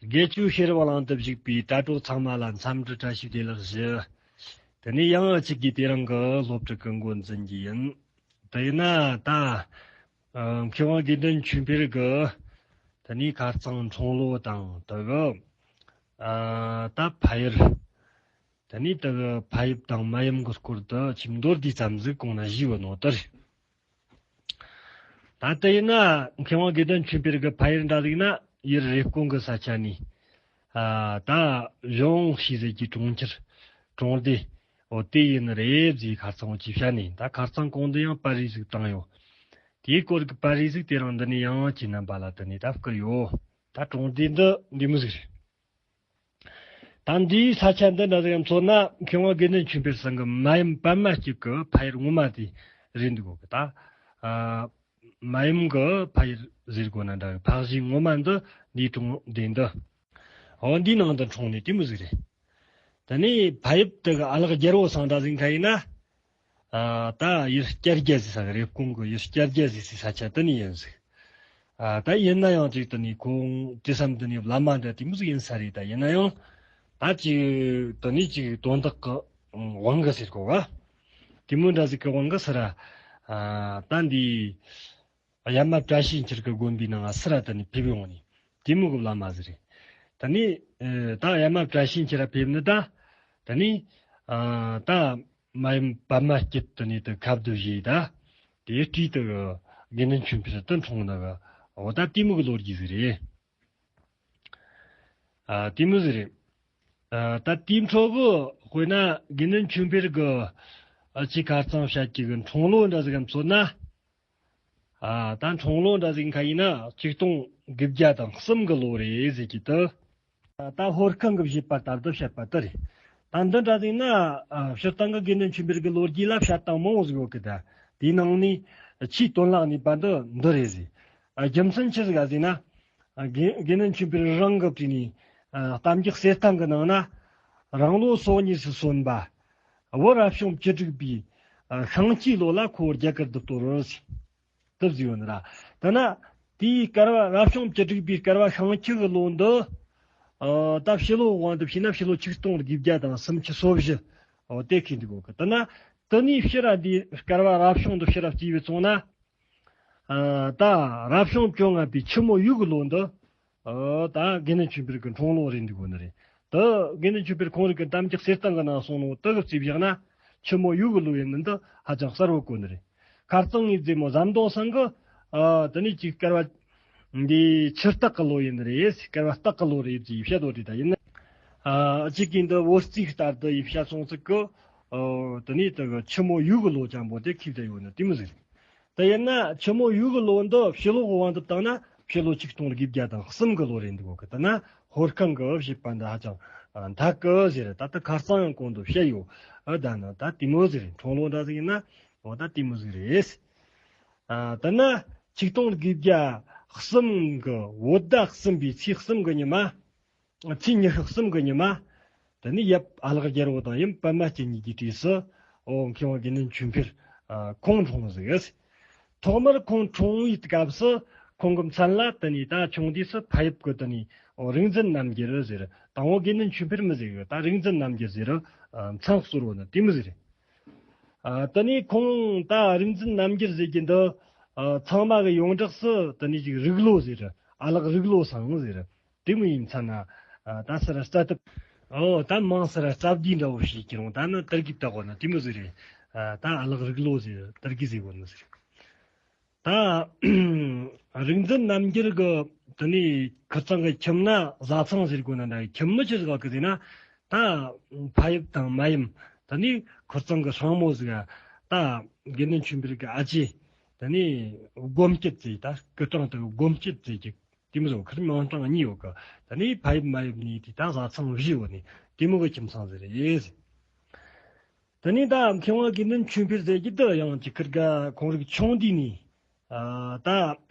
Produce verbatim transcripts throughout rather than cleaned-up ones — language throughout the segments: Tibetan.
དགེ་བཅུའི་ཤེས་རབ་གླིང་དུ་བཞུགས་པའི་དྲ་གྲོགས་ཚང་མ་ལ་འཚམས་འདྲི་བཀྲ་ཤིས་བདེ་ལེགས་ཞུ། དེ་ནས་ཡང་གཅིག་གིས་དེ་རིང་གི་སློབ་ཕྲུག་གི་འགོ་འཛིན་རྒྱུ་ཡིན། དེ་ཡིན་ན་ད་ཨ་མཁས་དབང་དགེ་འདུན་ཆོས་འཕེལ་གི་དེ་ནས་ཁ་རྩང་འཁྲུངས་ལོ་དང་དེ་གི་ཨ་ད་ཕ་ཡུལ། དེ་ནས་དེ་གི་ཕ་ཡུལ་དང་མ་ཡུལ་གི་སྐོར་དུ་ཆི་མོ་མདོར་བསྡུས་ཙམ་ཟིག་གོང་ན་ཞུས་པ་ནོ་དེ་རེད། ད་ལྟ་ཡིན་ན་མཁས་དབང་དགེ་འདུན་ཆོས་འཕེལ་གི་ཕ་ཡུལ་འདྲ་ཟིག་ན་ཡུལ་རེབ་གོང་གི་ས་ཆ་ནས། ཨ་ད་གཞུང་ཞེས་ཟེར་གྱི་གྲོང་ཁྱེར་གྲོང་སྡེ་འོ་དེ་ཡིན་ནི་རེད་ཟེར་ཁ་རྩང་ཅིག་བཤད་ནས། ད་ཁ་རྩང་གོང་དུ་ཡང་པར་རིས་ཟིག་བཏང་ཡོད། དེའི་སྐོར་གྱི་པར་རིས་ཟིག་དེ་རིང་འདི་ནས་ཡང་ཁྱེད་རྣམ་པ་ལ་དེ་ནས་ད་བསྐུར་ཡོད། ད་གྲོང་སྡེ་འདི་འདི་མོ་ཟིག་རེད། ད་འདིའི་ས་ཆ་འདི་འདྲ་ཟིག་མཚོན་ན་མཁས་དབང་དགེ་འདུན་ཆོས་འཕེལ་ཚང་གི་མ་ཡུམ་པདྨ་སྐྱིད་ཀྱི་ཕ་ཡུལ་ངོ་མ་དེ་རེད་འདུག་གོ་གི། ད་ཨ་མ་ཡུམ་གི་ཕ་ཡུལ་ཟེར་དགོས་ན་འདྲ་གི། ཕ་གཞིས་ངོ་མ་འདི་འདིའི་གྲོང་སྡེ་འདི་འོ་འདིའི་ནང་དུ་འཁྲུངས་ནས་དེ་མོ་ཟིག་རེད། དེ་ནས་ཕ་ཡུལ་དེ་གི་ཨ་ལགས་རྒྱལ་པོ་སང་འདྲ་ཟིག་ཁ་ཡིན་ན། ཨ་ད་ཡུལ་སྐྱ་རྒྱལ་ཟེར་ས་གི། རེབ་གོང་གི་ཡུལ་སྐྱ་རྒྱལ་ཟེར་སའི་ས་ཆ་དེ་ནས་ཡིན་ཟིག་ཨ་ད་ཡིན་ན་ཡང་ཅིག་དེ་ནས་ཁོང་དེ་བསམ་དེ་ནས་བླ་མ་འདྲ་དེ་མོ་ཟིག་ཡིན་ས་རེད། ད་ཡིན་ན་ཡང་ད་ཅིག་དེ་ནས་ཅིག་དོན་དག་གི་དབང་གིས་ཟེར་གོ་ག་དེ་མོ་འདྲ་ཟིག་གི་དབང་གིས་ཟེར་ར། ཨ་ད་འདི་ཡ་མ་བཀྲ་ཤིས་འཁྱིལ་གི་དགོན་པའི་ནང་ང་ཟེར་ར་དེ་ནས་ཕེབས་ཡོང་ནས་དེ་མོ་གི་བླ་མ་ཟིག་རེད། དེ་ནས་ཨ་ད་ཡ་མ་བཀྲ་ཤིས་འཁྱིལ་ར་ཕེབས་ནི་ད། དེ་ནས་ཨ་ད་མ་ཡུམ་པདྨ་སྐྱིད་དེ་ནས་དེ་ཁ་བསྡུ་བྱས། ད་དེའི་སྤྲེའུ་དེ་དགེ་འདུན་ཆོས་འཕེལ་དེ་འཁྲུངས་ནི་གི། འོ་ད་དེ་མོ་གི་ལོ་རྒྱུས་ཟིག་རེད། ཨ་དེ་མོ་ཟིག་རེད། ཨ་ད་དེའི་འཕྲོ་གི་དཔེར་ན་དགེ་འདུན་ཆོས་འཕེལ་གི་ཨ་ཅིག་ཁ་རྩང་བཤད་ཀྱི་གི་འཁྲུངས་ལོ་འདྲ་ཟིག་ག་མཚོན་ན། ཨ་ད་འཁྲུངས་ལོ་འདྲ་ཟིག་ཁ་ཡིན་ན་ཆིག་སྟོང་དགུ་བརྒྱ་དང་གསུམ་གི་ལོ་རེད་ཟེར་གྱི་འདུག་ད་ཧོར་ཁང་གི་བཞེད་པ་ལྟར་དུ་བཤད་པ་དེ་རེད། ད་འདི་འདྲ་ཟིག་ན་ཨ་སྤྱིར་བཏང་གི་དགེ་འདུན་ཆོས་འཕེལ་གི་ལོ་རྒྱུས་ལ་བཤད་སྟངས་མང་བོ་ཟིག་ཡོད་གི། ད་དེའི་ནང་ནས་ཆེས་དོན་བརླག་ནུས་པ་འདི་འདི་རེད་ཟེར། ཨ་རྒྱུ་མཚན་ཆི་ཟིག་ག་ཟེར་ན། ཨ་དགེ་དགེ་འདུན་ཆོས་འཕེལ་རང་གི་བྲིས་ནས་ཨ་གཏམ་རྒྱུད་གསེར་ཐང་གི་ནང་ན། རང་ལོ་སོ་གཉིས་སུ་སོན་པ། བོད་རབ་བྱུང་བཅུ་དྲུག་པའི་ཨ་ཤིང་བྱའི་ལོ་ལ་ཁོ་བོ་རྒྱ་གར་དུ་སྤོར་རོ་ཟེར། དེ་བཟོས་ཡོད་ནི་ར། ད་ན་དེའི་སྐལ་བ་རབ་བྱུང་བཅུ་དྲུག་པའི་སྐལ་བ་ཤིང་བྱ་གི་ལོ་འདི། ཨ་ད་ཕྱི་ལོ་དབང་དུ་བྱས་ན་ཕྱི་ལོ་ཆིག་སྟོང་དགུ་བརྒྱ་དང་སུམ་ཅུ་སོ་བཞི། འོ་དེ་ཁེལ་འདུག་གོ་གི། ད་ན་དེ་ནས་ཕྱིར་ར་འདི་སྐལ་བ་རབ་བྱུང་འདི་ཕྱིར་ར་བརྩིས་པའི་ཚོང་ན། ཨ་ད་རབ་བྱུང་བཅོ་ལྔ་པའི་ཆུ་མོ་ཡོས་གི་ལོ་འདི། ཨ་ད་དགེ་འདུན་ཆོས་འཕེལ་གི་འཁྲུངས་ལོ་རེད་འདུག་གོ་ནི་རེད། ད་དགེ་འདུན་ཆོས་འཕེལ་ཁོང་རང་གི་གཏམ་རྒྱུད་གསེར་ཐང་གི་ནང་གསུངས་ནོ་དེ་གི་རྩིས་བཞག་ན། ཆུ་མོ་ཡོས་གི་ལོ་ཡིན་ནི་འདི་ཧ་ཅང་གསལ་བོ་གོ་ནི་རེད། ཁ་རྩང་ངའི་རྩེ་མོ་ཟམ་གདོང་ཚང་གི། ཨ་དེ་ནས་ཅིག་སྐལ་བ་འདི་ཆུ་སྟག་གི་ལོ་ཡིན་ནི་རེད། སྐལ་བ་སྟག་གི་ལོ་རེད་ཅེས་བཤད་དོ་རེད། ད་ཡིན་ན་ཨ་ཅིག་གིས་འདི་བོད་རྩིས་ལྟར་དུ་ཡིས་བཤད་སོང་ཚིག་གི། ཨ་དེ་ནས་དེ་གི་ཆུ་མོ་ཡོས་གི་ལོ་ཅང་པོ་དེ་ཁེལ་བསྡད་ཡོད་ནི་དེ་མོ་ཟིག་རེད། དེ་ཡིན་ན་ཆུ་མོ་ཡོས་གི་ལོ་འདི་ཕྱི་ལོ་གི་དབང་དུ་བཏང་ན་ཕྱི་ལོ་ཆིག་སྟོང་དགུ་བརྒྱ་དང་གསུམ་གི་ལོ་རེད་འདུག་གི། དེ་ན་ཧོར་ཁང་གི་བཞེད་པ་འདི་ཧ་ཅང་ཨ་འཐད་གི་ཟེར། ད་ལྟ་ཁ་རྩང་ཡང་གོང་དུ་བཤད་ཡོད། ཨ་ད་ནི་ད་དེ་མོ་ཟིག་རེད། འཁྲུངས་ལོ་འདྲ་ཟིག་ཡིན་ན་འོ་ད་དེ་མོ་ཟིག་རེད། ཨ་དེ་ན་ཆིག་སྟོང་དགུ་བརྒྱ་གསུམ་གི་བོད་ཟླ་གསུམ་པའི་ཚེས་གསུམ་གི་ཉི་མ། ཚེས་ཉི་ཤུ་གསུམ་གི་ཉི་མ། དེ་ནས་ཡབ་ཨ་ལགས་རྒྱལ་པོ་དང་ཡུམ་པདྨ་སྐྱིད་གཉིས་ཀྱི་གྲས་སུ། ཨོ་མཁས་དབང་དགེ་འདུན་ཆོས་འཕེལ་ཨ་ཁོང་འཁྲུངས་ཟིག་ཡོད། ཐོག་མར་ཁོང་འཁྲུངས་པའི་སྐབས་སུ་ཁོང་གི་མཚན་ལ་དེ་ནས་ད་ཆུང་དུས་སུ་ཕ་ཡུལ་གི་དེ་ནས་ཨོ་རིག་འཛིན་རྣམ་རྒྱལ་ཟེར། དང་པོ་དགེ་འདུན་ཆོས་འཕེལ་མི་ཟེར་གི། ད་རིག་འཛིན་རྣམ་རྒྱལ་ཟེར་ཨ་མཚན་གསོལ་བ་ནི་དེ་མོ་ཟིག་རེད། ཨ་དེ་ནས་ཁོང་ད་རིག་འཛིན་རྣམ་རྒྱལ་ཟེར་གྱི་འདི་ཨ་ཚང་མ་གི་ཡོངས་གྲགས་སུ་དེ་ནས་ཅིག་རིག་བློ་ཟེར། ཨ་ལགས་རིག་བློ་སང་ཟེར། དེ་མོ་ཡིན་ཚ་ན། ཨ་ད་སར་རྩ་དེ། ཨོ་ད་མང་སར་རྩ་བསྡུས་འདྲ་བོ་ཞིག་ཀྱི་རུང་ད་ནི་དེར་གི་བཏགས་གོ་ན་དེ་མོ་ཟིག་རེད། ཨ་ད་ཨ་ལགས་རིག་བློ་ཟེར་དེར་གི་ཟེར་གོ་ནི་ཟིག་ད་རིག་འཛིན་རྣམ་རྒྱལ་གི་དེ་ནས་ཁིར་ཚང་གི་ཁྱིམ་ན་བཟའ་ཚང་ཟེར་གོ་ན་འདྲ་གི། ཁྱིམ་མི་ཆི་ཟིག་གི་ཟེར་ན། ད་ཕ་ཡུལ་དང་མ་ཡུལ་དེ་ནས་ཁིར་ཚང་གི་སྲིང་མོ་ཟིག་ད་དགེ་འདུན་ཆོས་འཕེལ་གི་ཨ་ཅེ་དེ་ནས་སྒོམ་སྐྱིད་ཟེར། ད་སྐུ་དྲུང་དེ་སྒོམ་སྐྱིད་ཟེར་གི། དེ་མོ་ཟིག་ཁིར་མིང་གྲངས་གཉིས་ཡོད་གི། དེ་ནས་ཕ་ཡུལ་མ་ཡུལ་གཉིས་དེ་ད་བཟའ་ཚང་བཞི་ཡོད་ནི་དེ་མོ་གི་ཁྱིམ་ཚང་ཟིག་རེད། དེ་ནས་ད་མཁས་དབང་དགེ་འདུན་ཆོས་འཕེལ་ཟེར་གྱི་འདི་ཡང་ཅིག་ཁིར་ག་ཁོང་རིགས་ཆུང་དུས་ནས་ཨ་ད་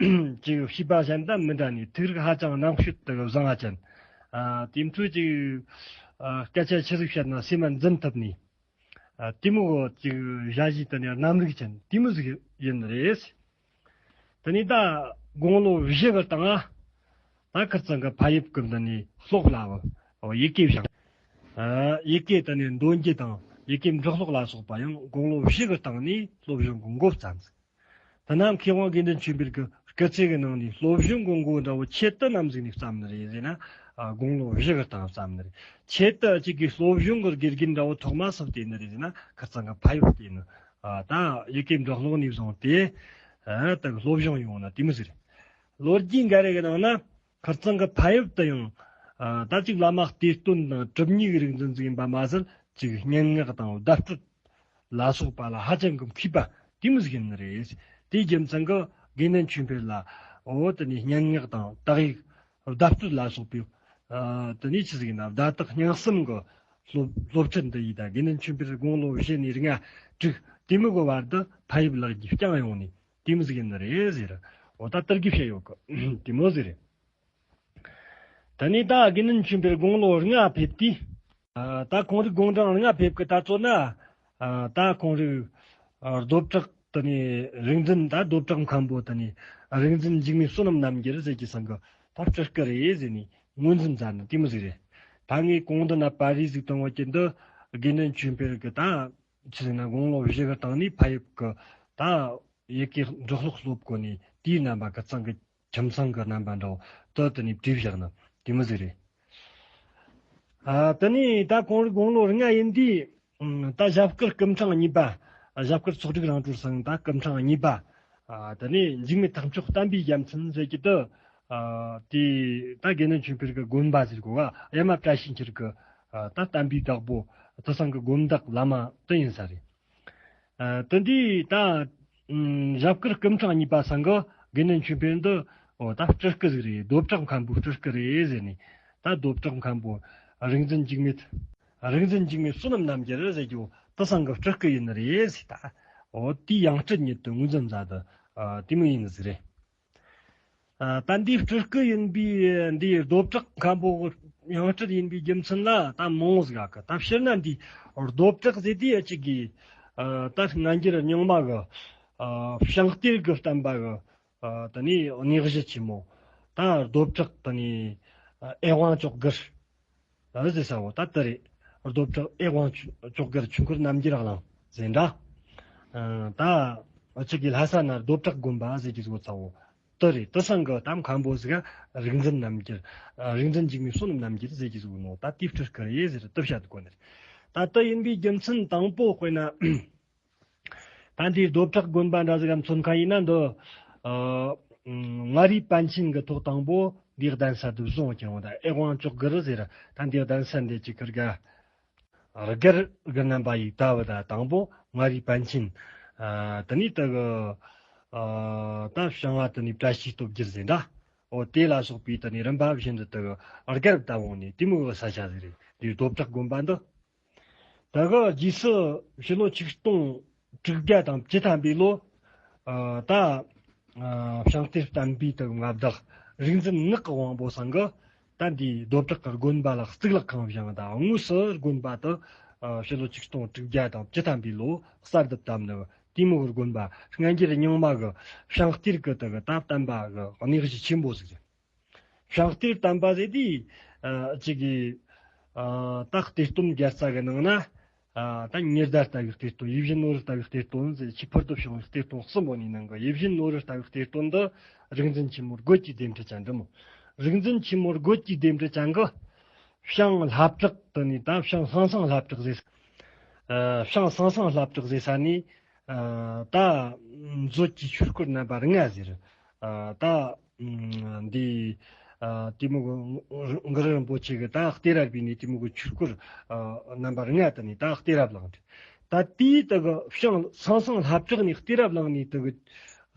ཅིག་བྱིས་པ་གཞན་དང་མི་འདྲ་ནས་ཐུགས་རིག་ཧ་ཅང་རྣམ་དཔྱོད་དེ་བཟང་ང་ཅན། ཨ་དེ་འཕྲོ་ཅིག་ཨ་སྐད་ཆ་ཆི་ཟིག་བཤད་ན་སེམས་མ་འཛིན་ཐུབ་ནས། ཨ་དེ་མོ་ཅིག་ཞ་ཡི་དེ་ནས་རྣམ་རིག་ཅན་དེ་མོ་ཟིག་ཡིན་རེད། དེ་ནས་ད་དགུང་ལོ་བཞི་གི་སྟེང་ང་ ད་ཁིར་ཚང་གི་ཕ་ཡུལ་གི་འདི་ནས་སློབ་གླ་བ། ཡི་གེ་བཞེངས། ཡི་གེ་དེ་ནས་འདོན་རྒྱུ་དང་ཡི་གེ་འབྲི་ཀློག་ལ་སོགས་པ་ཡང་དགུང་ལོ་བཞི་གི་སྟེང་ནས་སློབ་སྦྱོང་གི་མགོ་བརྩམས་ཟིག་དེ་ན་མཁས་དབང་དགེ་འདུན་ཆོས་འཕེལ་གྱི་སྐུ་ཚེ་གི་ནང་ནས་སློབ་སྦྱོང་གི་མགོ་འདྲ་བོ་ཆེད་དུ་ནམ་ཟིག་ནས་བརྩམས་ནི་རེད་ཟེར་ན། ཨ། དགུང་ལོ་བཞི་གི་སྟེང་བརྩམས་ནི་རེད། ཆེད་དུ་གཅིག་གིས་སློབ་སྦྱོང་གི་དགེ་རྒན་འདྲ་བོ་ཐོག་མ་སུ་བསྟེན་ནི་རེད་ཟེར་ན། ཁིར་ཚང་གི་ཕ་ཡུལ་བསྟེན་ནི། ཨ། ད་ཡི་གེ་འབྲི་ཀློག་ནས་བཟུང་སྟེ། ཨ། ད་སློབ་སྦྱོང་ཡོང་ན་དེ་མོ་ཟིག་རེད། ལོ་རྒྱུས་འགའ་རེ་གི་ནང་ན། ཁིར་ཚང་གི་ཕ་ཡུལ་དུ་ཡང་། ཨ། ད་ཅིག་བླ་མ་གཏེར་སྟོན་དང་གྲུབ་བརྙེས་ཀྱི་རིག་འཛིན་ཟིག་ཡིན་པ་མ་ཟད། ཅིག་སྙན་ངག་དང་བརྡ་སྤྲོད་ལ་སོགས་པ་ལ་ཧ་ཅང་གི་མཁས་པ་དེ་མོ་ཟིག་ཡིན་ནི་རེད། དེའི་རྒྱུ་མཚན་གྱིས་དགེ་འདུན་ཆོས་འཕེལ་ལ། འོ། དེ་ནས་སྙན་ངག་དང་དག་ཡིག། བརྡ་སྤྲོད་ལ་སོགས་པའི། ཨ། དེ་ནས་ཆི་ཟིག་ཡིན་ན། བརྡ་དག་སྙན་གསུམ་གྱི་སློབ་སློབ་ཁྲིད་འདི་ཡིས་ད་དགེ་འདུན་ཆོས་འཕེལ་དགུང་ལོ་བཞི་ནས་ལྔ་དྲུག་དེ་མོ་གི་བར་དུ་ཕ་ཡུལ་ལ་རྒྱུས་བསྐྱངས་ཡོང་ནས་དེ་མོ་ཟིག་ཡིན་ནི་རེད་ཟེར། འོ། ད་དེ་གི་བཤད་ཡོད་གི། དེ་མོ་ཟིག་རེད། ད་ནི་ད་དགེ་འདུན་ཆོས་འཕེལ་དགུང་ལོ་ལྔ་ཕེབས་དུས། ཨ། ད་ཁོང་རིགས་དགུང་གྲངས་ལྔ་ཕེབས་གི་ད་ཚོད་ན། ཨ། ད་ཁོང་རིགས། ཨ། རྡོ་བྲག་དེ་ནས་རིག་འཛིན། ད་རྡོ་བྲག་མཁན་པོ་དེ་ནས་རིག་འཛིན་འཇིགས་མེད་བསོད་ནམས་རྣམ་རྒྱལ་ཟེར་གྱི་ཚང་གི་ད་སྤྲུལ་སྐུ་རེད་ཟེར་ནས་ངོས་འཛིན་མཛད་ནི་དེ་མོ་ཟིག་རེད། ད་ངས་གོང་དུ་ན་པར་རིས་ཟིག་བཏང་བ་ཅན་དུ། དགེ་འདུན་ཆོས་འཕེལ་གྱི་ད་ཆི་ཟེར་ན། དགུང་ལོ་བཞི་གི་སྟེང་ནས་ཕ་ཡུལ་གྱི་ད་ཡི་གེ་འབྲི་ཀློག་སློབ་གོ་ནས། དེའི་རྣམ་པ་ཁིར་ཚང་གི་ཁྱིམ་ཚང་གི་རྣམ་པ་འདྲ་བོ་དུ་དེ་ནས་བྲིས་བཞག་ནི་དེ་མོ་ཟིག་རེད། ཨ། དེ་ནས་ད་ཁོང་རིགས་དགུང་ལོ་ལྔ་ཡིན་དུས། ཨ། ད་ཞབས་དཀར་སྐུ་ཕྲེང་གཉིས་པ། ཞབས་དཀར་ཚོགས་དྲུག་རང་གྲོལ་སོང་། ད་སྐུ་ཕྲེང་གཉིས་པ། ཨ། དེ་ནས་འཇིགས་མེད་ཐེག་མཆོག་བསྟན་པའི་རྒྱལ་མཚན་ཟེར་གྱི་དུ། ཨ། དེ་ད་དགེ་འདུན་ཆོས་འཕེལ་གྱི་དགོན་པ་ཟེར་གོ་ག། གཡའ་མ་བཀྲ་ཤིས་འཁྱིལ་གྱི། ཨ། ད་བསྟན་པའི་བདག་པོ་དེ་ཚང་གི་དགོན་བདག་བླ་མ་དེ་ཡིན་ས་རེད། ཨ། དེ་འདི་ད། ཨ། ཞབས་དཀར་སྐུ་ཕྲེང་གཉིས་པ་ཚང་གི་དགེ་འདུན་ཆོས་འཕེལ་འདི། འོ། ད་སྤྲུལ་སྐུ་ཟིག་རེད། རྡོ་བྲག་མཁན་པོའི་སྤྲུལ་སྐུ་རེད་ཟེར་ནས། ད་རྡོ་བྲག་མཁན་པོ་རིག་འཛིན་འཇིགས་མེད། རིག་འཛིན་འཇིགས་མེད་བསོད་ནམས་རྣམ་རྒྱལ་ཟེར་རྒྱུ་དེ་ཚང་གི་སྤྲུལ་སྐུ་ཡིན་ནི་རེད་ཟེར། ད། འོ། དེའི་ཡང་སྲིད་ཉིད་དུ་ངོས་འཛིན་མཛད་དུ། ཨ། དེ་མོ་ཡིན་ནི་ཟིག་རེད། ཨ། ད་འདིའི་སྤྲུལ་སྐུ་ཡིན་པའི། འདིའི་རྡོ་བྲག་མཁན་པོ་ཡང་སྤྲུལ་ཡིན་པའི་རྒྱུ་མཚན་ལ་ད་མང་བོ་ཟིག་ཡོད་གི། ད་སྤྱིར་ན་འདི་རྡོ་བྲག་ཟེར་དུས་ཨ་ཅིག་གི། ཨ། ད་སྔ་འགྱུར་རྙིང་མ་གི། ཨ། བྱང་གཏེར་གྱི་བསྟན་པ་གི། ཨ། དེ་ནས་གནས་གཞི་ཆེན་མོ། ད་རྡོ་བྲག་དེ་ནས། ཨ། ཨེ་དབང་ལྕོག་གུར། ཨ། ཟེར་ས་བོ་ད་དེ་རེད། རྡོ་བྲག་ཨེ་དབང་ལྕོག་གུར་ཆོས་འཁོར་རྣམ་རྒྱལ་གླིང་ཟེར་འདྲ། ཨ། ད་ཨ་ཅིག་གི་ལྷ་ས་ན་རྡོ་བྲག་དགོན་པ་ཟེར་གྱི་བཟོ་ཚ་བོ་དེ་རེད། དེ་ཚང་གི་ད་མཁན་པོ་ཟིག་རིག་འཛིན་རྣམ་རྒྱལ། ཨ། རིག་འཛིན་འཇིགས་མེད་བསོད་ནམས་རྣམ་རྒྱལ་ཟེར་གྱི་བཟོ་ནོ། ད་དེའི་སྤྲུལ་སྐུ་རེད་ཟེར་དེ་བཤད་དགོས་ནི་རེད། ད་དེ་ཡིན་པའི་རྒྱུ་མཚན་དང་པོ་དཔེར་ན། ད་འདིའི་རྡོ་བྲག་དགོན་པ་འདྲ་ཟིག་ག་མཚོན་མཁན་ཡིན་ན། འདི། ཨ། མངའ་རིས་པཎ་ཆེན་གྱི་ཐོག་དང་པོ་འདིའི་གདན་ས་འདི་བཟུང་ཀྱང་། ད་ཨེ་དབང་ལྕོག་གུར་ཟེར། ད་འདིའི་གདན་ས་འདི་ཅིག་གི་རྒྱ། རྒྱལ་གྱི་རྣམ་པ་ཡིས་ད་བུ་ད་དང་པོ་མངའ་རིས་པཎ་ཆེན། ཨ། དེ་ནས་དེ་གི། ཨ། ད་བྱང་ང་དེ་ནས་བཀྲ་ཤིས་སྟོབས་རྒྱལ་ཟེར་འདྲ། འོ། དེ་ལ་སོགས་པའི་དེ་ནས་རིམ་པ་བཞིན་དུ་དེ་གི་རྒྱལ་ད་འོང་ནས་དེ་མོ་གི་ས་ཆ་ཟིག་རེད། འདིའི་རྡོ་བྲག་དགོན་པ་འདི། ད་གི་རྗེས་སུ་ཕྱི་ལོ་ཆིག་སྟོང་དྲུག་བརྒྱ་དང་བཅུ་ཐམ་པའི་ལོ། ཨ། ད། ཨ། བྱང་གཏེར་བསྟན་པའི་དུ་མངའ་བདག་རིག་འཛིན་ངག་གི་དབང་པོ་ཚང་གིས་ད་འདིའི་རྡོ་བྲག་གི་དགོན་པ་ལ་གཙུག་ལག་ཁང་བཞེངས། ད་དངོས་སུ་དགོན་པ་དེ། ཨ། ཕྱི་ལོ་ཆིག་སྟོང་དྲུག་བརྒྱ་དང་བཅུ་ཐམ་པའི་ལོ་གསར་དུ་བཏབ་ནི་དེ་མོ་གི་དགོན་པ། སྔ་འགྱུར་རྙིང་མ་གི་བྱང་གཏེར་གི་དུ་གི་ད་བསྟན་པ་གི་གནས་གཞི་ཆེན་པོ་ཟིག་རེད། བྱང་གཏེར་བསྟན་པ་ཟེར་དུས། ཨ། ཅིག་གི། ཨ། ད་གཏེར་སྟོན་བརྒྱ་རྩ་གི་ནང་ན། ཨ། ད་ཉི་ཟླ་ལྟ་བུའི་གཏེར་སྟོན། ཡིད་བཞིན་ནོར་བུ་ལྟ་བུའི་གཏེར་སྟོན་ཟེར། ཁྱད་པར་དུ་བྱུང་བའི་གཏེར་སྟོན་གསུམ་པོ་ནི་ནང་གི་ཡིད་བཞིན་ནོར་བུ་ལྟ་བུའི་གཏེར་སྟོན་འདི་རིག་འཛིན་ཆེན་མོ་རྒོད་ཀྱི་ལྡེམ་འཕྲུ་ཅན་འདི་མོ། རིག་འཛིན་ཆེན་མོ་རྒོད་ཀྱི་ལྡེམ་འཕྲུ་ཅན་གི་བྱང་ལྷ་བྲག་དེ་ནས། ད་བྱང་ཟང་ཟིང་ལྷ་བྲག་ཟེར། ཨ། བྱང་ཟང་ཟིང་ལྷ་བྲག་ཟེར་ས་ནས། ཨ། ད་མཛོད་ཀྱི་ཆོས་སྐོར་རྣམ་པ་ལྔ་ཟེར། ཨ། ད་འདི། ཨ། དེ་མོ་གི་གུ་རུ་རིན་པོ་ཆེ་གི་ད་གཏེར་རབ་བྱས་ནས་དེ་མོ་གི་ཆོས་སྐོར། ཨ། རྣམ་པ་ལྔ་དེ་ནས་ད་གཏེར་རབ་བླངས་ཏེ། ད་དེའི་དེ་གི་བྱང་ཟང་ཟིང་ལྷ་བྲག་ནས་གཏེར་རབ་བླངས་ནས་དེ་གི་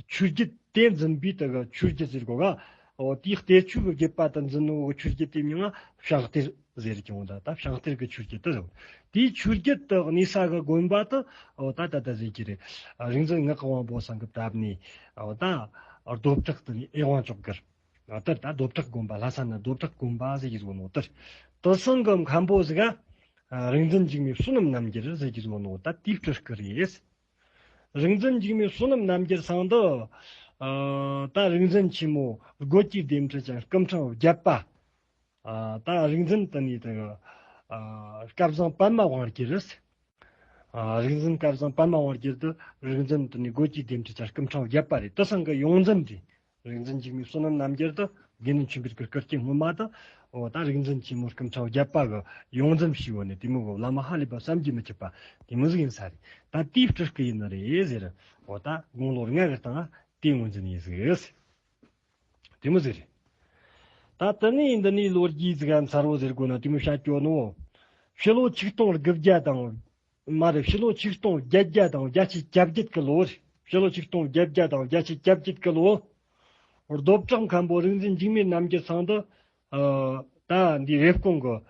ཆོས་བརྒྱུད་དེ་འཛིན་པའི་དེ་གི་ཆོས་བརྒྱུད་ཟེར་གོ་ག། འོ། དེའི་གཏེར་ཆོས་ཀྱི་བརྒྱུད་པ་དེ་འཛིན་ནོ་གི་ཆོས་བརྒྱུད་དེའི་མིང་ང་བྱང་གཏེར་ཟེར་གྱི་འོང་། ད་ད་བྱང་གཏེར་གྱི་ཆོས་བརྒྱུད་དེ་ཟེར། དེའི་ཆོས་བརྒྱུད་དེ་གནས་ས་གི་དགོན་པ་དེ། འོ། ད་ད་ད་ཟེར་གྱི་རེད། རིག་འཛིན་ངག་གི་དབང་པོ་ཚང་གིས་བཏབ་ནས། འོ། ད་རྡོ་བྲག་དེ་ནས་ཨེ་དབང་ལྕོག་གུར། ཨ། དེར་ད་རྡོ་བྲག་དགོན་པ། ལྷ་ས་ན་རྡོ་བྲག་དགོན་པ་ཟེར་གྱི་ཟེར་ནོ་དེར། དེ་ཚང་གི་མཁན་པོ་ཟིག་ག། ཨ། རིག་འཛིན་འཇིགས་མེད་བསོད་ནམས་རྣམ་རྒྱལ་ཟེར་གྱི་ཟེར་ནོ་ད་དེའི་སྤྲུལ་སྐུ་རེད། རིག་འཛིན་འཇིགས་མེད་བསོད་ནམས་རྣམ་རྒྱལ་ཚང་དུ། ཨ། ད་རིག་འཛིན་ཆེན་མོ་སྒོ་གྱི་ལྡེམ་འཕྲུ་ཅན་སྐུ་ཕྲེང་བརྒྱད་པ། ཨ། ད་རིག་འཛིན་དེ་ནི་དེ་གི། ཨ། སྐལ་བཟང་པདྨ་དབང་རྒྱལ་རེད། ཨ། རིག་འཛིན་སྐལ་བཟང་པདྨ་དབང་རྒྱལ་དེ་རིག་འཛིན་དེ་ནི་སྒོ་གྱི་ལྡེམ་འཕྲུ་ཅན་སྐུ་ཕྲེང་བརྒྱད་པ་རེད། དེ་ཚང་གི་ཡོངས་འཛིན་རེད། རིག་འཛིན་འཇིགས་མེད་བསོད་ནམས་རྣམ་རྒྱལ་དེ་དགེ་འདུན་ཆོས་འཕེལ་གྱི་སྐུ་སྐྱེ་སྔོན་མ་དེ། འོ་ད་རིག་འཛིན་ཆེན་མོ་སྐུ་ཕྲེང་བརྒྱད་པ་གི་ཡོངས་འཛིན་ཞུས་པ་ནི་དེ་མོ་གི་བླ་མ་ཧ་ལས་པ་བསམ་གྱིས་མི་ཁྱབ་པ་དེ་མོ་ཟིག་ཡིན་ས་རེད། ད་དེའི་སྤྲུལ་སྐུ་ཡིན་ནི་རེད་ཟེར། འོ་ད་དགུང་ལོ་ལྔ་གི་སྟེང་དེ་ངོས་འཛིན་ཡིན་ཟིག་དེ་མོ་ཟིག་རེད། ད་དེ་ནས་འདི་ནས་ལོ་རྒྱུས་ཟིག་ག་མཚར་བོ་ཟེར་དགོས་ན་དེ་མོ་བཤད་རྒྱུ་ནོ། ཕྱི་ལོ་ཆིག་སྟོང་དགུ་བརྒྱ་དང་། མ་རེད། ཕྱི་ལོ་ཆིག་སྟོང་བརྒྱད་བརྒྱ་དང་བརྒྱད་ཅུ་གྱ་བརྒྱད་གི་ལོ་རེད། ཕྱི་ལོ་ཆིག་སྟོང་བརྒྱད་བརྒྱ་དང་བརྒྱད་ཅུ་གྱ་བརྒྱད་གི་ལོ། རྡོ་བྲག་མཁན་པོ་རིག་འཛིན་འཇིགས་མེད་རྣམ་རྒྱལ་ཚང་དུ། ཨ། ད་འདི་རེབ་གོང་གི།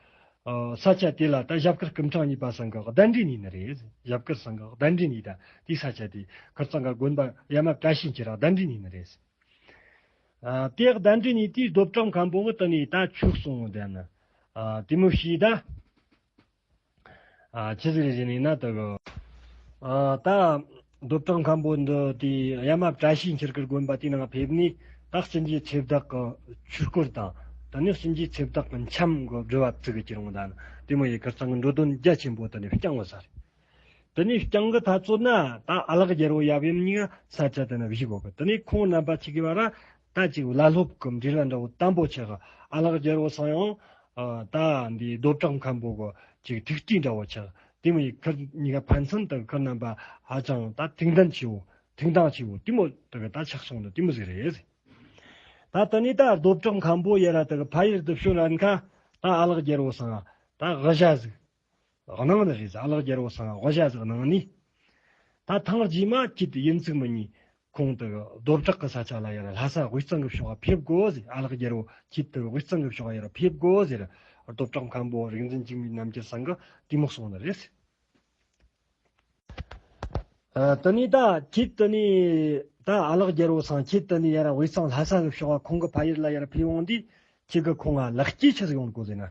ཨ། ས་ཆ་དེ་ལ་ད་ཞབས་དཀར་སྐུ་ཕྲེང་གཉིས་པ་ཚང་གི་གདན་འདྲེན་ཡིན་ནི་རེད། ཞབས་དཀར་ཚང་གི་གདན་འདྲེན་ཡིན། ད་དེའི་ས་ཆ་དེ་ཁིར་ཚང་གི་དགོན་པ་ཡ་མ་བཀྲ་ཤིས་འཁྱིལ་ར་གདན་འདྲེན་ཡིན་ནི་རེད། ཨ། དེ་གདན་འདྲེན་ཡིན་དུས་རྡོ་བྲག་མཁན་པོ་གི་དེ་ནས་ད་ཆོས་གསུང་བ་དེ་ན། ཨ། དེ་མོ་བྱས་ད། ཨ། ཆི་ཟིག་རེད་ཟེར་ན་ད་གི། ཨ། ད་རྡོ་བྲག་མཁན་པོ་འདི་དེ་ཡ་མ་བཀྲ་ཤིས་འཁྱིལ་གི་དགོན་པ་དེའི་ནང་ཕེབས་ནས་ད་གཤིན་རྗེ་ཚེ་བདག་གི་ཆོས་སྐོར་དང་། ད་ནི་གཤིན་རྗེ་ཚེ་བདག་གི་འཆམ་གི་སྒྲུབ་པ་བཙུགས་གི་ཁྱེར་འོང་ད་ནི་དེ་མོ་ཡི་ཁིར་ཚང་གི་འགྲོ་དོན་རྒྱ་ཆེན་པོ་དེ་ནས་བསྐྱངས་བ་ས་རེད། དེ་ནས་བསྐྱངས་གི་ཐ་ཚོད་ན་ད་ཨ་ལགས་རྒྱལ་པོ་ཡབ་ཡུམ་གཉིས་ཀ་ས་ཆ་དེ་ན་བཞུགས་གོ་གི། དེ་ནས་ཁོང་རྣམ་པ་གཅིག་གི་བར་ད་ཅིག་བླ་སློབ་གི་འབྲེལ་བ་འདྲ་བོ་དམ་པོ་ཆགས། ཨ་ལགས་རྒྱལ་པོ་ཚང་ཡང་། ཨ། ད་འདི་རྡོ་བྲག་མཁན་པོ་གི་ཅིག་ཐུགས་སྤྲུལ་འདྲ་བོ་ཆགས། དེ་མོ་ཡི་ཁིར་གཉིས་ཀ་ཕན་ཚུན་དུ་ཁིར་རྣམ་པ་ཧ་ཅང་ད་ཐུགས་འདུན་ཆེ་བོ་ཐུགས་འདང་ཆེ་བོ་དེ་མོ་དེ་གི་ད་ཆགས་སོང་ནི་དེ་མོ་ཟིག་རེད། ད་དེ་ནས་ད་རྡོ་བྲག་མཁན་པོ་ཡ་ར་དེ་གི་ཕ་ཡུལ་དུ་བྱོན་རན་ཁ་ད་ཨ་ལགས་རྒྱལ་པོ་ཚང་ད་དབུ་ཞྭ་ཟིག་གནང་ནི་རེད། ཨ་ལགས་རྒྱལ་པོ་ཚང་དབུ་ཞྭ་ཟིག་གནང་ནི། ད་ཐེངས་རྗེས་མ་ཁྱེད་དུ་ཡིན་ཚུགས་མི་ཉིད་ཁོང་དུ་རྡོ་བྲག་གི་ས་ཆ་ལ་ཡར་ལྷ་ས་དབུས་གཙང་གི་ཕྱོགས་ཕེབས་དགོས་ཟེར། ཨ་ལགས་རྒྱལ་པོ་ཁྱེད་དུ་དབུས་གཙང་གི་ཕྱོགས་ཡར་ཕེབས་དགོས་ཟེར། རྡོ་བྲག་མཁན་པོ་རིག་འཛིན་འཇིགས་མེད་རྣམ་རྒྱལ་ཚང་གི་དེ་མོ་གསུངས་ནི་རེད། ཨ། དེ་ནས་ད་ཁྱེད་དེ་ནས་ད་ཨ་ལགས་རྒྱལ་པོ་ཚང་ཁྱེད་དེ་ནས་ཡར་དབུས་གཙང་ལྷ་ས་གི་ཕྱོགས་ཁོང་གི་ཕ་ཡུལ་ལ་ཡར་ཕེབས་འོང་དུས་ཁྱེད་ཀྱི་ཁོང་ང་ལེགས་སྐྱེས་ཆི་ཟིག་ཡོང་དགོས་ཟེར་ན།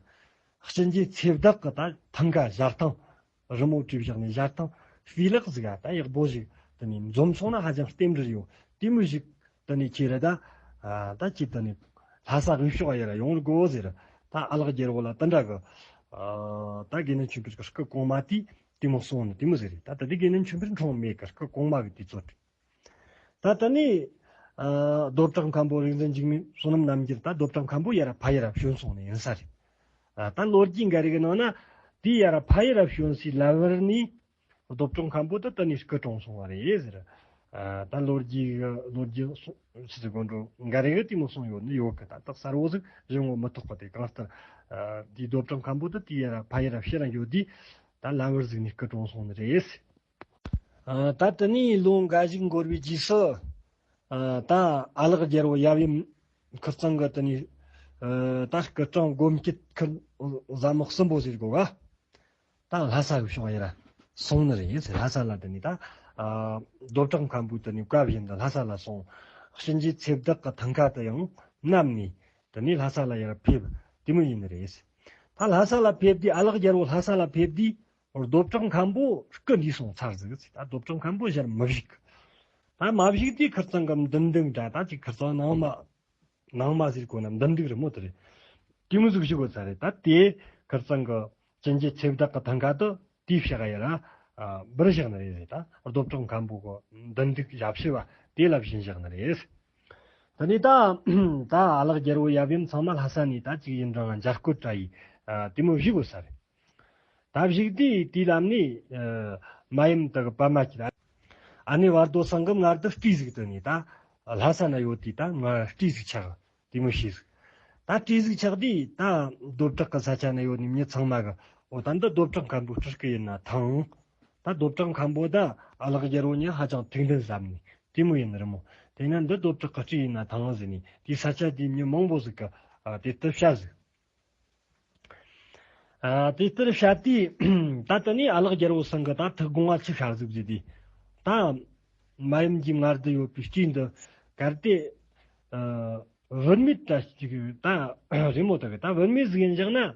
གཤིན་རྗེ་ཚེ་བདག་གི་ད་ཐང་ཀ་ཞལ་ཐང་། རི་མོ་བྲིས་བཞག་ནས་ཞལ་ཐང་སྤུས་ལེགས་ཟིག་ག་ད་ཡག་པོ་ཞིག་དེ་ནས་འཛོམས་སོང་ན་ཧ་ཅང་རྟེན་འབྲེལ་ཡོད་དེ་མོ་ཞིག་དེ་ནས་ཁྱེད་ར་ད། ཨ། ད་ཁྱེད་དེ་ནས་ལྷ་ས་དབུས་ཕྱོགས་ཡར་ཡོང་དགོས་ཟེར། ད་ཨ་ལགས་རྒྱལ་པོ་ལ་དེ་འདྲ་གི། ཨ། ད་དགེ་འདུན་ཆོས་འཕེལ་གི་སྐུ་གོང་མ་དེས་དེ་མོ་གསུངས་ནི་དེ་མོ་ཟིག་རེད། ད་ད་དེ་དགེ་འདུན་ཆོས་འཕེལ་འཁྲུངས་མེད་གི། སྐུ་གོང་མ་གི་དུས་ཚོད་རེད། ད་ད་ནི། ཨ། རྡོ་བྲག་མཁན་པོ་རིག་འཛིན་འཇིགས་མེད་བསོད་ནམས་རྣམ་རྒྱལ་ད་རྡོ་བྲག་མཁན་པོ་ཡར་ཕ་ཡུལ་བྱོན་སོང་ནི་ཡིན་ས་རེད། ཨ། ད་ལོ་རྒྱུས་འགའ་རེ་གི་ནང་ན་དེ་ཡར་ཕ་ཡུལ་བྱོན་སའི་ལམ་བར་ནས་རྡོ་བྲག་མཁན་པོ་དེ་ད་ནི་སྐུ་གྲོངས་སོང་བ་རེད་ཟེར། ཨ། ད་ལོ་རྒྱུས་ལོ་རྒྱུས་སུ་ཆི་ཟིག་དགོན་འགྲོ་འགའ་རེ་གི་དེ་མོ་གསུངས་ཡོད་ནི་ཡོད་གི། ད་ད་གསལ་བོ་ཟིག་རིང་བོ་མི་ཐོགས་པ་དེ་གང་ལྟར། ཨ། དེ་རྡོ་བྲག་མཁན་པོ་དེ་དེ་ཡར་ཕ་ཡུལ་ཕྱིར་ཡོད་དུས་ད་ལམ་བར་ཟིག་ནས་སྐུ་གྲོངས་སོང་ནི་རེད། ཨ། ད་དེ་ནས་ལོ་འགའ་ཞིག་འགོར་བའི་རྗེས་སུ། ཨ། ད་ཨ་ལགས་རྒྱལ་པོ་ཡབ་ཡུམ་ཁིར་ཚང་གི་དེ་ནས། ཨ། ད་སྐུ་ཕྲེང་དགུ་བརྒྱད་ཁིར་བཟའ་མི་གསུམ་པོ་ཟེར་གོ་ག་ད་ལྷ་ས་གི་ཕྱོགས་ཡར་སོང་ནི་རེད་ཟེར། ལྷ་ས་ལ་དེ་ནས་ད། ཨ། རྡོ་བྲག་མཁན་པོའི་དེ་ནས་བཀའ་བཞིན་དུ་ལྷ་ས་ལ་སོང་། གཤིན་རྗེ་ཚེ་བདག་གི་ཐང་ཀ་དེ་ཡང་བསྣམས་ནས་དེ་ནས་ལྷ་ས་ལ་ཡར་ཕེབས་དེ་མོ་ཡིན་ནི་རེད་ཟེར། ད་ལྷ་ས་ལ་ཕེབས་དུས་ཨ་ལགས་རྒྱལ་པོ་ལྷ་ས་ལ་ཕེབས་དུས། རྡོ་བྲག་མཁན་པོ་སྐུ་འདས་སོང་ཚར་ཟིག་ཟེར། ད་རྡོ་བྲག་མཁན་པོ་ཞལ་མི་བཞུགས། ད་མ་བཞུགས་དུས་ཁིར་ཚང་གི་མདུན་སྡིག་འདྲ། ད་ཅིག་ཁིར་ཚང་ནང་མ་ནང་མ་ཟེར་གོ་ན་མདུན་སྡིག་རི་མོ་དེ་རེད། དེ་མོ་ཟིག་བཞུགས་གོ་ཚར་རེད། ད་དེ་ཁིར་ཚང་གི་གཤིན་རྗེ་ཚེ་བདག་གི་ཐང་ཀ་དེ་དེའི་ཕྱག་ཡར་འབུལ་བཞག་ནི་རེད་ཟེར། ད་རྡོ་བྲག་མཁན་པོ་གི་མདུན་སྡིག་ཞབས་ཕྱི་བ་དེ་ལ་བྱིན་བཞག་ནི་རེད། ད་ནི་ད་ད་ཨ་ལགས་རྒྱལ་པོ་ཡབ་ཡུམ་ཚང་མ་ལྷ་ས་ནས་ད་ཅིག་ཡིན་རང་མཇལ་སྐོར་འདྲ་ཡི་དེ་མོ་བཞུགས་གོ་ཚར་རེད། ད་བཞུགས་དུས་དེའི་ལམ་ནས། ཨ། མ་ཡུམ་དག་པདྨ་སྐྱིད། ཨ་ནེ་བར་དོ་ཚང་གི་མངལ་དུ་སྤྲེའུ་ཟིག་དེ་ནས་ད་ལྷ་ས་ན་ཡོད་དུས་ད་མངལ་སྤྲེའུ་ཟིག་ཆགས་དེ་མོ་ཤེས་ཟིག་ད་སྤྲེའུ་ཟིག་ཆགས་དུས་ད་རྡོ་བྲག་གི་ས་ཆ་ན་ཡོད་ནི་མྱི་ཚང་མ་གི་འོ་ད་འདི་རྡོ་བྲག་མཁན་པོའི་སྤྲུལ་སྐུ་ཡིན་ན་ཐང་། ད་རྡོ་བྲག་མཁན་པོ་ད་ཨ་ལགས་རྒྱལ་པོ་ཉིད་ཧ་ཅང་ཐུགས་འདུན་ཟབ་ནི་དེ་མོ་ཡིན་ནི་རི་མོ། དེ་ན་འདི་རྡོ་བྲག་གི་སྤྲེའུ་ཡིན་ན་ཐང་ཟེར་ནི་དེའི་ས་ཆ་དེའི་མྱི་མང་པོ་ཟིག་གི་ཨ་དེ་ལྟར་བཤད་ཟིག་ཨ། དེ་ལྟར་བཤད་དུས། ད་དེ་ནས་ཨ་ལགས་རྒྱལ་པོ་ཚང་གི་ད་ཐུགས་དགོངས་པ་ཆི་ཤར་ཟིག་ཟེར་དུས། ད་མ་ཡུམ་གྱི་མངལ་དུ་ཡོད་པའི་སྤྲེའུ་འདི་གལ་ཏེ། ཨ། བུད་མེད་ད་ཅིག་ད་རི་མོ་དག་གི་ད་བུད་མེད་ཟིག་ཡིན་བཞག་ན།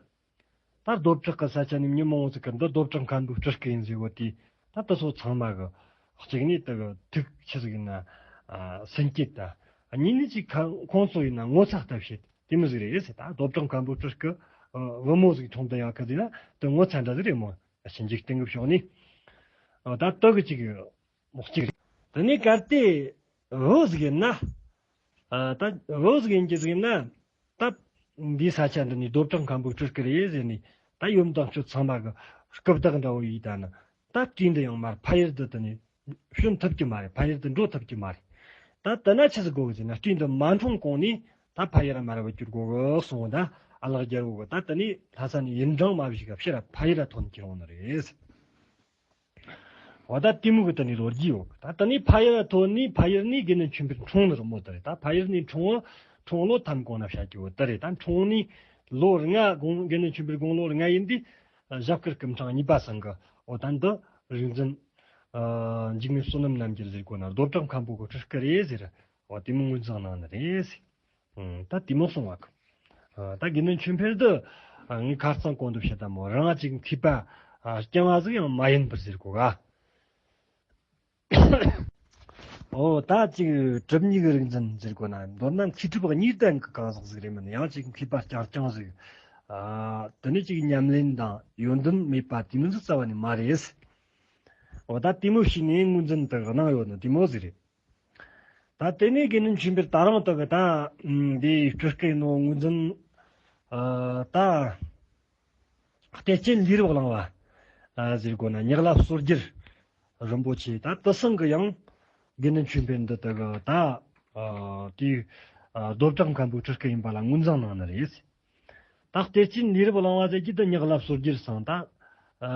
ད་རྡོ་བྲག་གི་ས་ཆ་ནས་མྱི་མང་བོ་ཟིག་གི་འདི་རྡོ་བྲག་མཁན་པོའི་སྤྲུལ་སྐུ་ཡིན་ཟེར་བོ་དེ། ད་དེ་ཚོ་ཚང་མ་གི་གཅིག་ནས་དེ་གི་ཐུགས་ཆི་ཟིག་ཡིན་ན། ཨ་སེམས་བསྐྱེད་དང་། གཉིས་ནི་ཅིག་ཁ་ཁོང་ཚོ་ཡིན་ན་ངོ་ཚ་ལྟ་བྱེད་དེ་མོ་ཟིག་རེད་ཟེར། ད་རྡོ་བྲག་མཁན་པོ་སྤྲུལ་སྐུ་བུ་མོ་ཟིག་མཐོང་དུ་ཡག་གི་ཟིག་ན་དེ་ངོ་ཚ་འདྲ་ཟིག་རེད་མོ། ཞིབ་འཇུག་སྟེང་གི་ཕྱོགས་ནས་ཨ་ད་དེ་གི་ཅིག་མོ་གཅིག་རེད། དེ་ནས་གལ་ཏེ་བུ་ཟིག་ཡིན་ན། ཨ་ད་བུ་ཟིག་ཡིན་གྱི་ཟིག་ཡིན་ན། ད་འདིའི་ས་ཆ་འདི་ནས་རྡོ་བྲག་མཁན་པོ་སྤྲུལ་སྐུ་རེད་ཟེར་ནས། ད་ཡུམ་དང་ཁྱོད་ཚང་མ་གི་སྐུ་བདག་འདྲ་བོ་ཡིས་ད་ནི། ད་སྤྲིན་འདི་ཡང་མར་ཕ་ཡུལ་དུ་དེ་ནས་བྱོན་ཐུབ་ཀྱི་མ་རེད། ཕ་ཡུལ་དུ་འགྲོ་ཐུབ་ཀྱི་མ་རེད། ད་དེ་ན་ཆི་ཟིག་དགོས་གི་ཟེར་ན། སྤྲིན་འདི་མ་འཁྲུངས་གོང་ནས་ད་ཕ་ཡུལ་མར་བུད་རྒྱུར་དགོས་གི་གསུངས། ད་ཨ་ལགས་རྒྱལ་བོ་གི་ད་དེ་ནས་ལྷ་ས་ནས་ཡུན་ཀྲང་མ་བཞུགས་ག་ཕྱིར་ཕ་ཡུལ་ཐོན་གྱི་རུང་ནི་རེད། འོ་ད་དེ་མོ་གི་དེ་ནས་ལོ་རྒྱུས་ཡོད། ད་དེ་ནས་ཕ་ཡུལ་ཐོན་ནས་ཕ་ཡུལ་ནས་དགེ་འདུན་ཆོས་འཕེལ་འཁྲུངས་ནི་རི་མོ་དེ་རེད། ད་ཕ་ཡུལ་ནས་འཁྲུངས་འཁྲུངས་ལོ་ཐམ་གོང་ན་བཤད་རྒྱུ་བོ་དེ་རེད། ད་འཁྲུངས་ནས་ལོ་ལྔ་དགུང་དགེ་འདུན་ཆོས་འཕེལ་དགུང་ལོ་ལྔ་ཡིན་དུས། ཞབས་དཀར་སྐུ་ཕྲེང་གཉིས་པ་ཚང་གི། འོ་ད་འདི་རིག་འཛིན་འཇིགས་མེད་བསོད་ནམས་རྣམ་རྒྱལ་ཟེར་གོ་ན་རྡོ་བྲག་མཁན་པོ་གི་སྤྲུལ་སྐུ་རེད་ཟེར། འོ་དེ་མོ་ངོས་འཛིན་གནང་ནི་རེད། ཨང་། ད་དེ་མོ་གསུང་བ་གི། ཨ་ད་དགེ་འདུན་ཆོས་འཕེལ་འདི། ཨ་ངས་ཁ་རྩང་གོང་དུ་བཤད་ད་མོ་རང་ཅིག་མཁས་པ་ཨ་རྐྱང་བ་ཟིག་ཡང་མ་ཡིན་པར་ཟེར་གོ་ག། འོ་ད་ཅིག་གྲུབ་བརྙེས་ཀྱི་རིག་འཛིན་ཟེར་གོ་ན། མདོར་ན་མཁས་གྲུབ་གཉིས་ལྡན་གྱི་གང་ཟག་ཟིག་རེད་མིན། ཡང་ཅིག་མཁས་པ་རྐྱང་རྐྱང་ཟིག། ཨ་དེ་ནས་ཅིག་ཉམས་ལེན་དང་ཡོན་ཏན་མེད་པ་དེ་མོ་ཟིག་རྩ་བ་ནས་མ་རེད། འོ་ད་དེ་མོ་ཞིག་ནས་ངོས་འཛིན་དུ་གནང་ཡོད་ནི་དེ་མོ་ཟིག་རེད། ད་དེ་ནས་དགེ་འདུན་ཆོས་འཕེལ་ད་རང་དག་གི་ད་འདི་སྤྲུལ་སྐུ་ནོ་ངོས་འཛིན། ཨ་ད་གཏེར་ཆེན་ལས་རབ་གླིང་པ་ཟེར་གོ་ན་ཉག་ལ་སོ་རྒྱལ་རིན་པོ་ཆེ། ད་དེ་ཚང་གི་ཡང་དགེ་འདུན་ཆོས་འཕེལ་འདི་དག་གི་ད་དེ་རྡོ་བྲག་མཁན་པོའི་སྤྲུལ་སྐུ་ཡིན་པ་ལ་ངོས་འཛིན་གནང་ནི་རེད། ད་གཏེར་ཆེན་ལས་རབ་གླིང་པ་ཟེར་གྱི་དེ་ཉག་ལ་སོ་རྒྱལ་ཚང་ད། ཨ་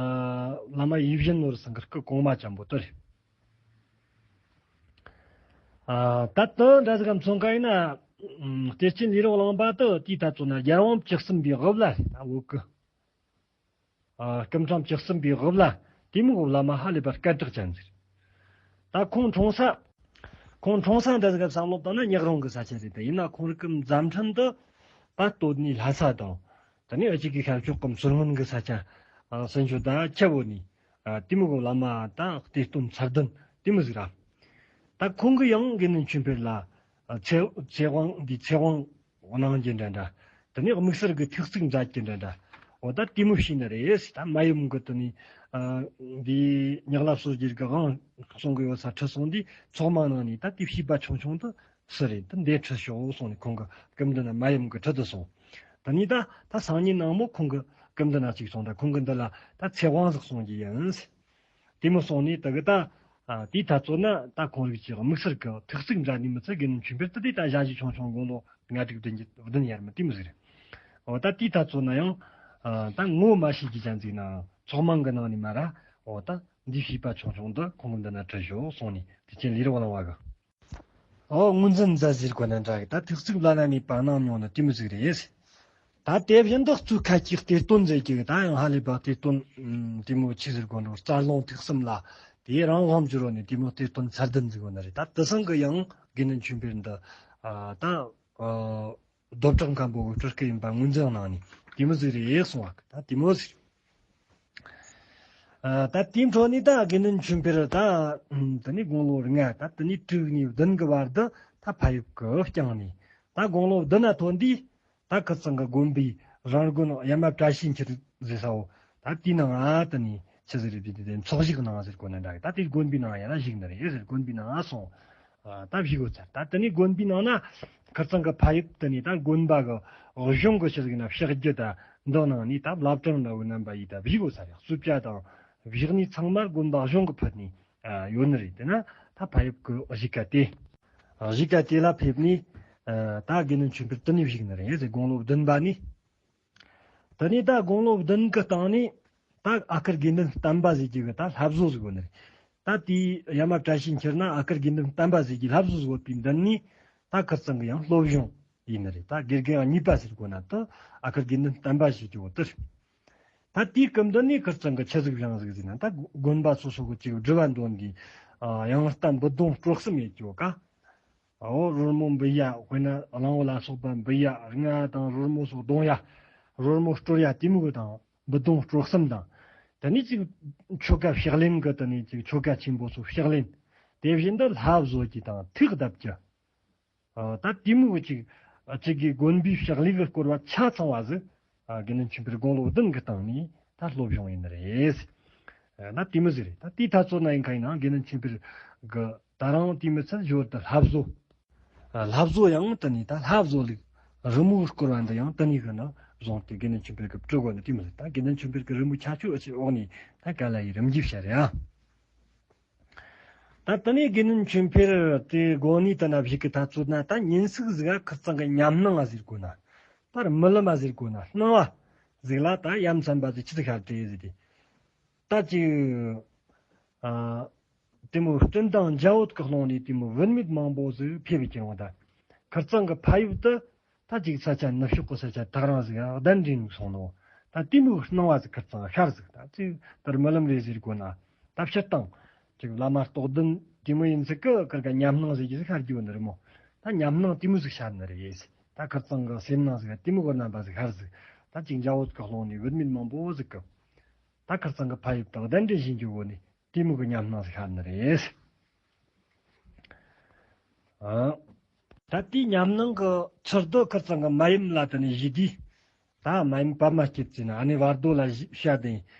བླ་མ་ཡིད་བཞིན་ནོར་བུ་ཚང་གི་སྐུ་གོང་མ་ཅན་པོ་དེ་རེད། ཨ་ད་དེ་འདྲ་ཟིག་གམ་ཚོང་ཁ་ཡིན་ན། ཨ་གཏེར་ཆེན་ལས་རབ་གླིང་པ་དེ་དེའི་ད་ཚོ་ན་རྒྱལ་དབང་བཅུ་གསུམ་པའི་དབུ་བླ་རེད། ད་བོད་གི་ཨ་སྐུ་ཕྲེང་བཅུ་གསུམ་པའི་དབུ་བླ་དེ་མོ་གི་བླ་མ་ཧ་ལས་པ་སྐད་གྲགས་ཅན་ཟིག། ད་ཁོང་འཁྲུངས་ས། ཁོང་འཁྲུངས་ས་འདྲ་ཟིག་ག་བསམ་བློ་བཏང་ན་ཉག་རོང་གི་ས་ཆ་རེད། ད་ཡིན་ན་ཁོང་རང་གི་མཛའ་འཕྲིན་དུ་ད་སྟོད་ནས་ལྷ་ས་དང་། ད་ནི་ཨ་ཅིག་གི་ཤར་ཕྱོགས་གི་མཚོ་སྔོན་གི་ས་ཆ། ཨ་སེང་ཆུ་ད་ཆེ་བོ་ནས། ཨ་དེ་མོ་གི་བླ་མ་ད་གཏེར་སྟོན་ཚད་ལྡན་དེ་མོ་ཟིག་ར། ད་ཁོང་གི་ཡང་དགེ་འདུན་ཆོས་འཕེལ་ལ་ཨ་ཚེ་ཚེ་དབང་འདི་ཚེ་དབང་གནང་རྒྱུ་འདྲ་འདྲ། དེ་ནས་དམིགས་བསལ་གྱི་ཐུགས་གཙིགས་མཛད་རྒྱུ་འདྲ་འདྲ། འོ་ད་དེ་མོ་བྱས་ནི་རེད། ད་མ་ཡུམ་གྱི་དེ་ནས་ཨ་འདི་ཉག་ལ་སོ་རྒྱལ་གྱི་དབང་གསུང་གི་ཡོད་ས་ཁྲིད་སོང་དུས་ཚོགས་མང་ནང་ནས་ད་དེ་བྱིས་པ་ཆུང་ཆུང་དུ་སུ་རེད། ད་འདི་ཁྲིད་ཤོག་གསུངས་ནས་ཁོང་གི་སྐུ་མདུན་ན་མ་ཡུམ་གྱིས་ཁྲིད་དུ་སོང་། དེ་ནས་ད་ད་སང་ཉིན་ནངས་མོ་ཁོང་གི་སྐུ་མདུན་ན་ཅིག་སོང་། ད་ཁོང་གི་འདི་ལ་ད་ཚེ་དབང་ཟིག་གསུང་རྒྱུ་ཡིན། དེ་མོ་སོང་ནས་ད་གི་ད། ཨ་དེའི་ཐ་ཚོད་ན་ད་ཁོང་རིགས་ཀྱི་དམིགས་བསལ་གྱི་ཐུགས་གཙིགས་མཛད་ནི་མི་ཚད་དགེ་འདུན་ཆོས་འཕེལ་དེ་དེ་ད་ཞང་ཞུང་ཆུང་ཆུང་དགུང་ལོ་ལྔ་དྲུག་བདུན་གྱི་བདུན་ཡར་མར་དེ་མོ་ཟིག་རེད། འོ་ད་དེའི་ཐ་ཚོད་ན་ཡང་ཨ་ད་ངོ་མ་ཤེས་ཀྱི་ཅན་ཟིག་ན་ཚོགས་མང་གི་ནང་ནས་མར་ར། འོ་ད་འདི་བྱིས་པ་ཆུང་ཆུང་འདི་ཁོང་གི་འདི་ན་ཁྲིད་ཤོག་གསུངས་ནས་གཏེར་ཆེན་ལས་རབ་གླིང་པ་གི། ཨོ་ངོས་འཛིན་མཛད་ཟེར་གོ་ན་འདྲ་གི། ད་ཐུགས་གཙིགས་བླ་ན་མེད་པ་གནང་མྱོང་ནི་དེ་མོ་ཟིག་རེད། ད་དེ་བཞིན་དུ་གཙོས་ཁ་ཅིག་གཏེར་སྟོན་ཟེར་གྱི་ད་ཡང་ཧ་ལས་པ་གཏེར་སྟོན་ཨུམ་དེ་མོ་ཆི་ཟེར་གོ་འགྲོ། རྩ་རླུང་ཐེག་གསུམ་ལ་དེ་རང་དབང་བསྒྱུར་བ་ནི་དེ་མོ་གཏེར་སྟོན་ཚད་ལྡན་ཟིག་ཡོད་ནི་རེད། ད་དེ་ཚང་གི་ཡང་དགེ་འདུན་ཆོས་འཕེལ་འདི་ཨ་ད་ཨ་རྡོ་བྲག་མཁན་པོ་གི་སྤྲུལ་སྐུ་ཡིན་པ་ངོས་འཛིན་གནང་ནི་དེ་མོ་ཟིག་རེད་གསུང་བ་གི། ད་དེ་མོ་ཟིག། ཨ་ད་དེའི་འཕྲོ་ནས་ད་དགེ་འདུན་ཆོས་འཕེལ་ད་ཨུམ་དེ་ནས་དགུང་ལོ་ལྔ། ད་དེ་ནས་དྲུག་ནས་བདུན་གི་བར་དུ་ད་ཕ་ཡུལ་གི་བསྐྱངས་ནས། ད་དགུང་ལོ་བདུན་ན་ཐོན་དུས་ད་ཁིར་ཚང་གི་དགོན་པའི་རང་དགོན་ཡ་མ་བཀྲ་ཤིས་འཁྱིལ་ཟེར་ས་བོ། ད་དེའི་ནང་ང་དེ་ནས་ཆི་ཟིག་རེད། དེ་དེ་ཚོགས་བཞུགས་གནང་ཟེར་གོ་ན་འདྲ་གི། ད་དེ་དགོན་པའི་ནང་ང་ཡ་ན་བཞུགས་ནི་རེད་ཟེར། དགོན་པའི་ནང་ང་སོང་། ཨ་ད་བཞུགས་ཡོད་ཚར། ད་དེ་ནས་དགོན་པའི་ནང་ན་ཁིར་ཚང་གི་ཕ་ཡུལ་དེ་ནས་ད་དགོན་པ་གི་གཞུང་གི་ཕྱི་ཟིག་ན་ཕྱག་རྒྱུ་ད་འདི་གནང་ནས། ད་བླ་བྲང་ན་བོད་རྣམ་པ་ཡིས་ད་བཞུགས་ཡོད་ཚར་ཡག་གསོལ་ཇ་དང་བཞེས་ནས་ཚང་མ་དགོན་པ་གཞུང་གི་ཕུད་ནས་ཨ་ཡོད་ནི་རེད། དེ་ན་ད་ཕ་ཡུལ་གི་གཞིས་ཀ་དེ་གཞིས་ཀ་དེ་ལ་ཕེབས་ནས་ཨ་ད་དགེ་འདུན་ཆོས་འཕེལ་དེ་ནས་བཞུགས་ནི་རེད་ཟེར། དགུང་ལོ་བདུན་པ་ནས། དེ་ནས་ད་དགུང་ལོ་བདུན་གི་སྟེང་ནས་ད་ཨ་ཁུ་དགེ་འདུན་བསྟན་པ་ཟེར་གྱི་གི་ད་བསླབ་བཟོ་ཟིག་ཡོད་ནི་རེད། ད་དེའི་ཡ་མ་བཀྲ་ཤིས་འཁྱིལ་ན་ཨ་ཁུ་དགེ་འདུན་བསྟན་པ་ཟེར་གྱི་བསླབ་བཟོ་ཟིག་ཡོད་པའི་མདུན་ནས་ད་ཁིར་ཚང་གི་ཡང་སློབ་སྦྱོང་ཡིན་ནི་རེད། ད་དགེ་རྒན་གཉིས་པ་ཟེར་གོ་ན་ད་ཨ་ཁུ་དགེ་འདུན་བསྟན་པ་ཟེར་གྱི་བོ་དེ་རེད། ད་དེའི་སྐུ་མདུན་ནས་ཁིར་ཚང་གི་ཆི་ཟིག་བཞེངས་ཟིག་ཟེར་ན། ད་དགོན་པ་སོ་སོ་གི་ཅིག་སྒྲུབ་པ་འདོན་དུས་ཨ་ཡང་ལྟ་འབུད་རྡུང་སྤྲོ་གསུམ་ཡེད་རྒྱུ་ག། ཨོ་རོལ་མོ་འབུད་ཡ། དཔེར་ན་གླང་བོ་ལ་སོགས་པ་འབུད་ཡ། རྔ་དང་རོལ་མོ་སོགས་རྡུང་ཡ། རོལ་མོ་དཀྲོལ་ཡ་དེ་མོ་གི་དང་འབུད་རྡུང་སྤྲོ་གསུམ་དང་། དེ་ནས་ཅིག་ཆོ་ག་ཕྱག་ལེན་གི་དེ་ནས་ཅིག་ཆོ་ག་ཆེན་པོ་སོགས་ཕྱག་ལེན། དེ་བཞིན་དུ་ལྷ་བཟོ་རྒྱུ་དང་ཐུགས་གདབ་རྒྱུ། ཨ། ད་དེ་མོ་གི་ཅིག་ཅིག་གི་དགོན་པའི་ཕྱག་ལས་ཀྱི་སྐོར་བ་ཆ་ཚང་བ་ཟིག་ཨ། དགེ་འདུན་ཆོས་འཕེལ་དགུང་ལོ་བདུན་གྱི་སྟེང་ནས་ད་སློབ་སྦྱོང་ཡིན་ནི་རེད། ཨ། ད་དེ་མོ་ཟིག་རེད། ད་དེའི་ཐ་ཚོད་ན་ཡིན་ཁ་ཡིན་ན་དགེ་འདུན་ཆོས་འཕེལ་གི་ད་རང་དེ་མི་ཚད་ཞོར་དུ་ལྷ་བཟོ། ལྷ་བཟོ་ཡང་དེ་ནས་ད་ལྷ་བཟོ་ལུགས་རི་མོའི་སྐོར་བ་འདི་ཡང་དེ་ནས་གི་ནང་བཟུང་སྟེ་དགེ་འདུན་ཆོས་འཕེལ་གྱིས་བྲི་དགོས་ནི་དེ་མོ་རེད། ད་དགེ་འདུན་ཆོས་འཕེལ་གྱི་རི་མོའི་ཁྱད་ཆོས་ཨ་ཅེ་འོག་ནས་ད་ག་ལ་ཡི་རིམ་གྱིས་བཤད་རེད་ཨ། ད་དེ་ནས་དགེ་འདུན་ཆོས་འཕེལ་དེ་དགོན་གནས་དེ་ན་བཞུགས་གི་ཐ་ཚོད་ན་ད་ཉིན་ཞིག་ཟིག་ག་ཁིར་ཚང་གི་ཉམས་སྣང་ང་ཟེར་དགོས་ན། ད་རྨི་ལམ་མ་ཟེར་དགོས་ན་སྣང་བ་ཟིག་ལ་ད་ཡ་མཚན་པ་ཟིག་ཅི་ཟིག་ཤར་ཏེ་ཟེར་ཏེ། ད་ཅིག་ཨ། དེ་མོ་སྤྲིན་དང་འཇའ་འོད་ཀྱི་ཀློང་ནས་དེ་མོ་བུད་མེད་མང་པོ་ཟིག་ཕེབས་ཀྱི་ཡོང་ད། ཁིར་ཚང་གི་ཕ་ཡུལ་དུ་ད་ཅིག་ས་ཆ་ནུབ་ཕྱོགས་ཀྱི་ས་ཆ་ཐག་རིང་ཟིག་གདན་འདྲེན་སོང་ནོ། ད་དེ་མོ་སྣང་བ་ཟིག་ཁིར་ཚང་ཤར་ཟིག་ད་ཅིག་དེར་རྨི་ལམ་རེད་ཟེར་དགོས་ན། ད་སྤྱིར་བཏང་ཅིག་བླ་མ་རྟོགས་ལྡན་དེ་མོ་ཡིན་ཟིག་གི་ཁིར་ག་ཉམས་སྣང་ཟེར་གྱི་ཟིག་ཤར་རྒྱུ་ནི་རེད་མོ། ད་ཉམས་སྣང་དེ་མོ་ཟིག་ཤར་ནི་རེད། ད་ཁིར་ཚང་གི་སེམས་ནང་ཟིག་དེ་མོ་གི་རྣམ་པ་ཟིག་ཤར་ཟིག་ད་ཅིག་འཇའ་འོད་ཀྱི་ཀློང་ནས་བུད་མེད་མང་པོ་ཟིག་གི་ད་ཁིར་ཚང་གི་ཕ་ཡུལ་དུ་གདན་འདྲེན་བྱེད་རྒྱུ་བོ་ནི་དེ་མོ་གི་ཉམས་སྣང་ཟིག་ཤར་ནི་རེད། ཨ། ད་དེའི་ཉམས་སྣང་གི་ཚུལ་དུ་ཁིར་ཚང་གི་མ་ཡུམ་ལ་དེ་ནས་ཞུས་དུས། ད་མ་ཡུམ་པདྨ་སྐྱེད་ཚལ་ན་ཨ་ནེ་བར་དོ་ལ་བཤད་དེ།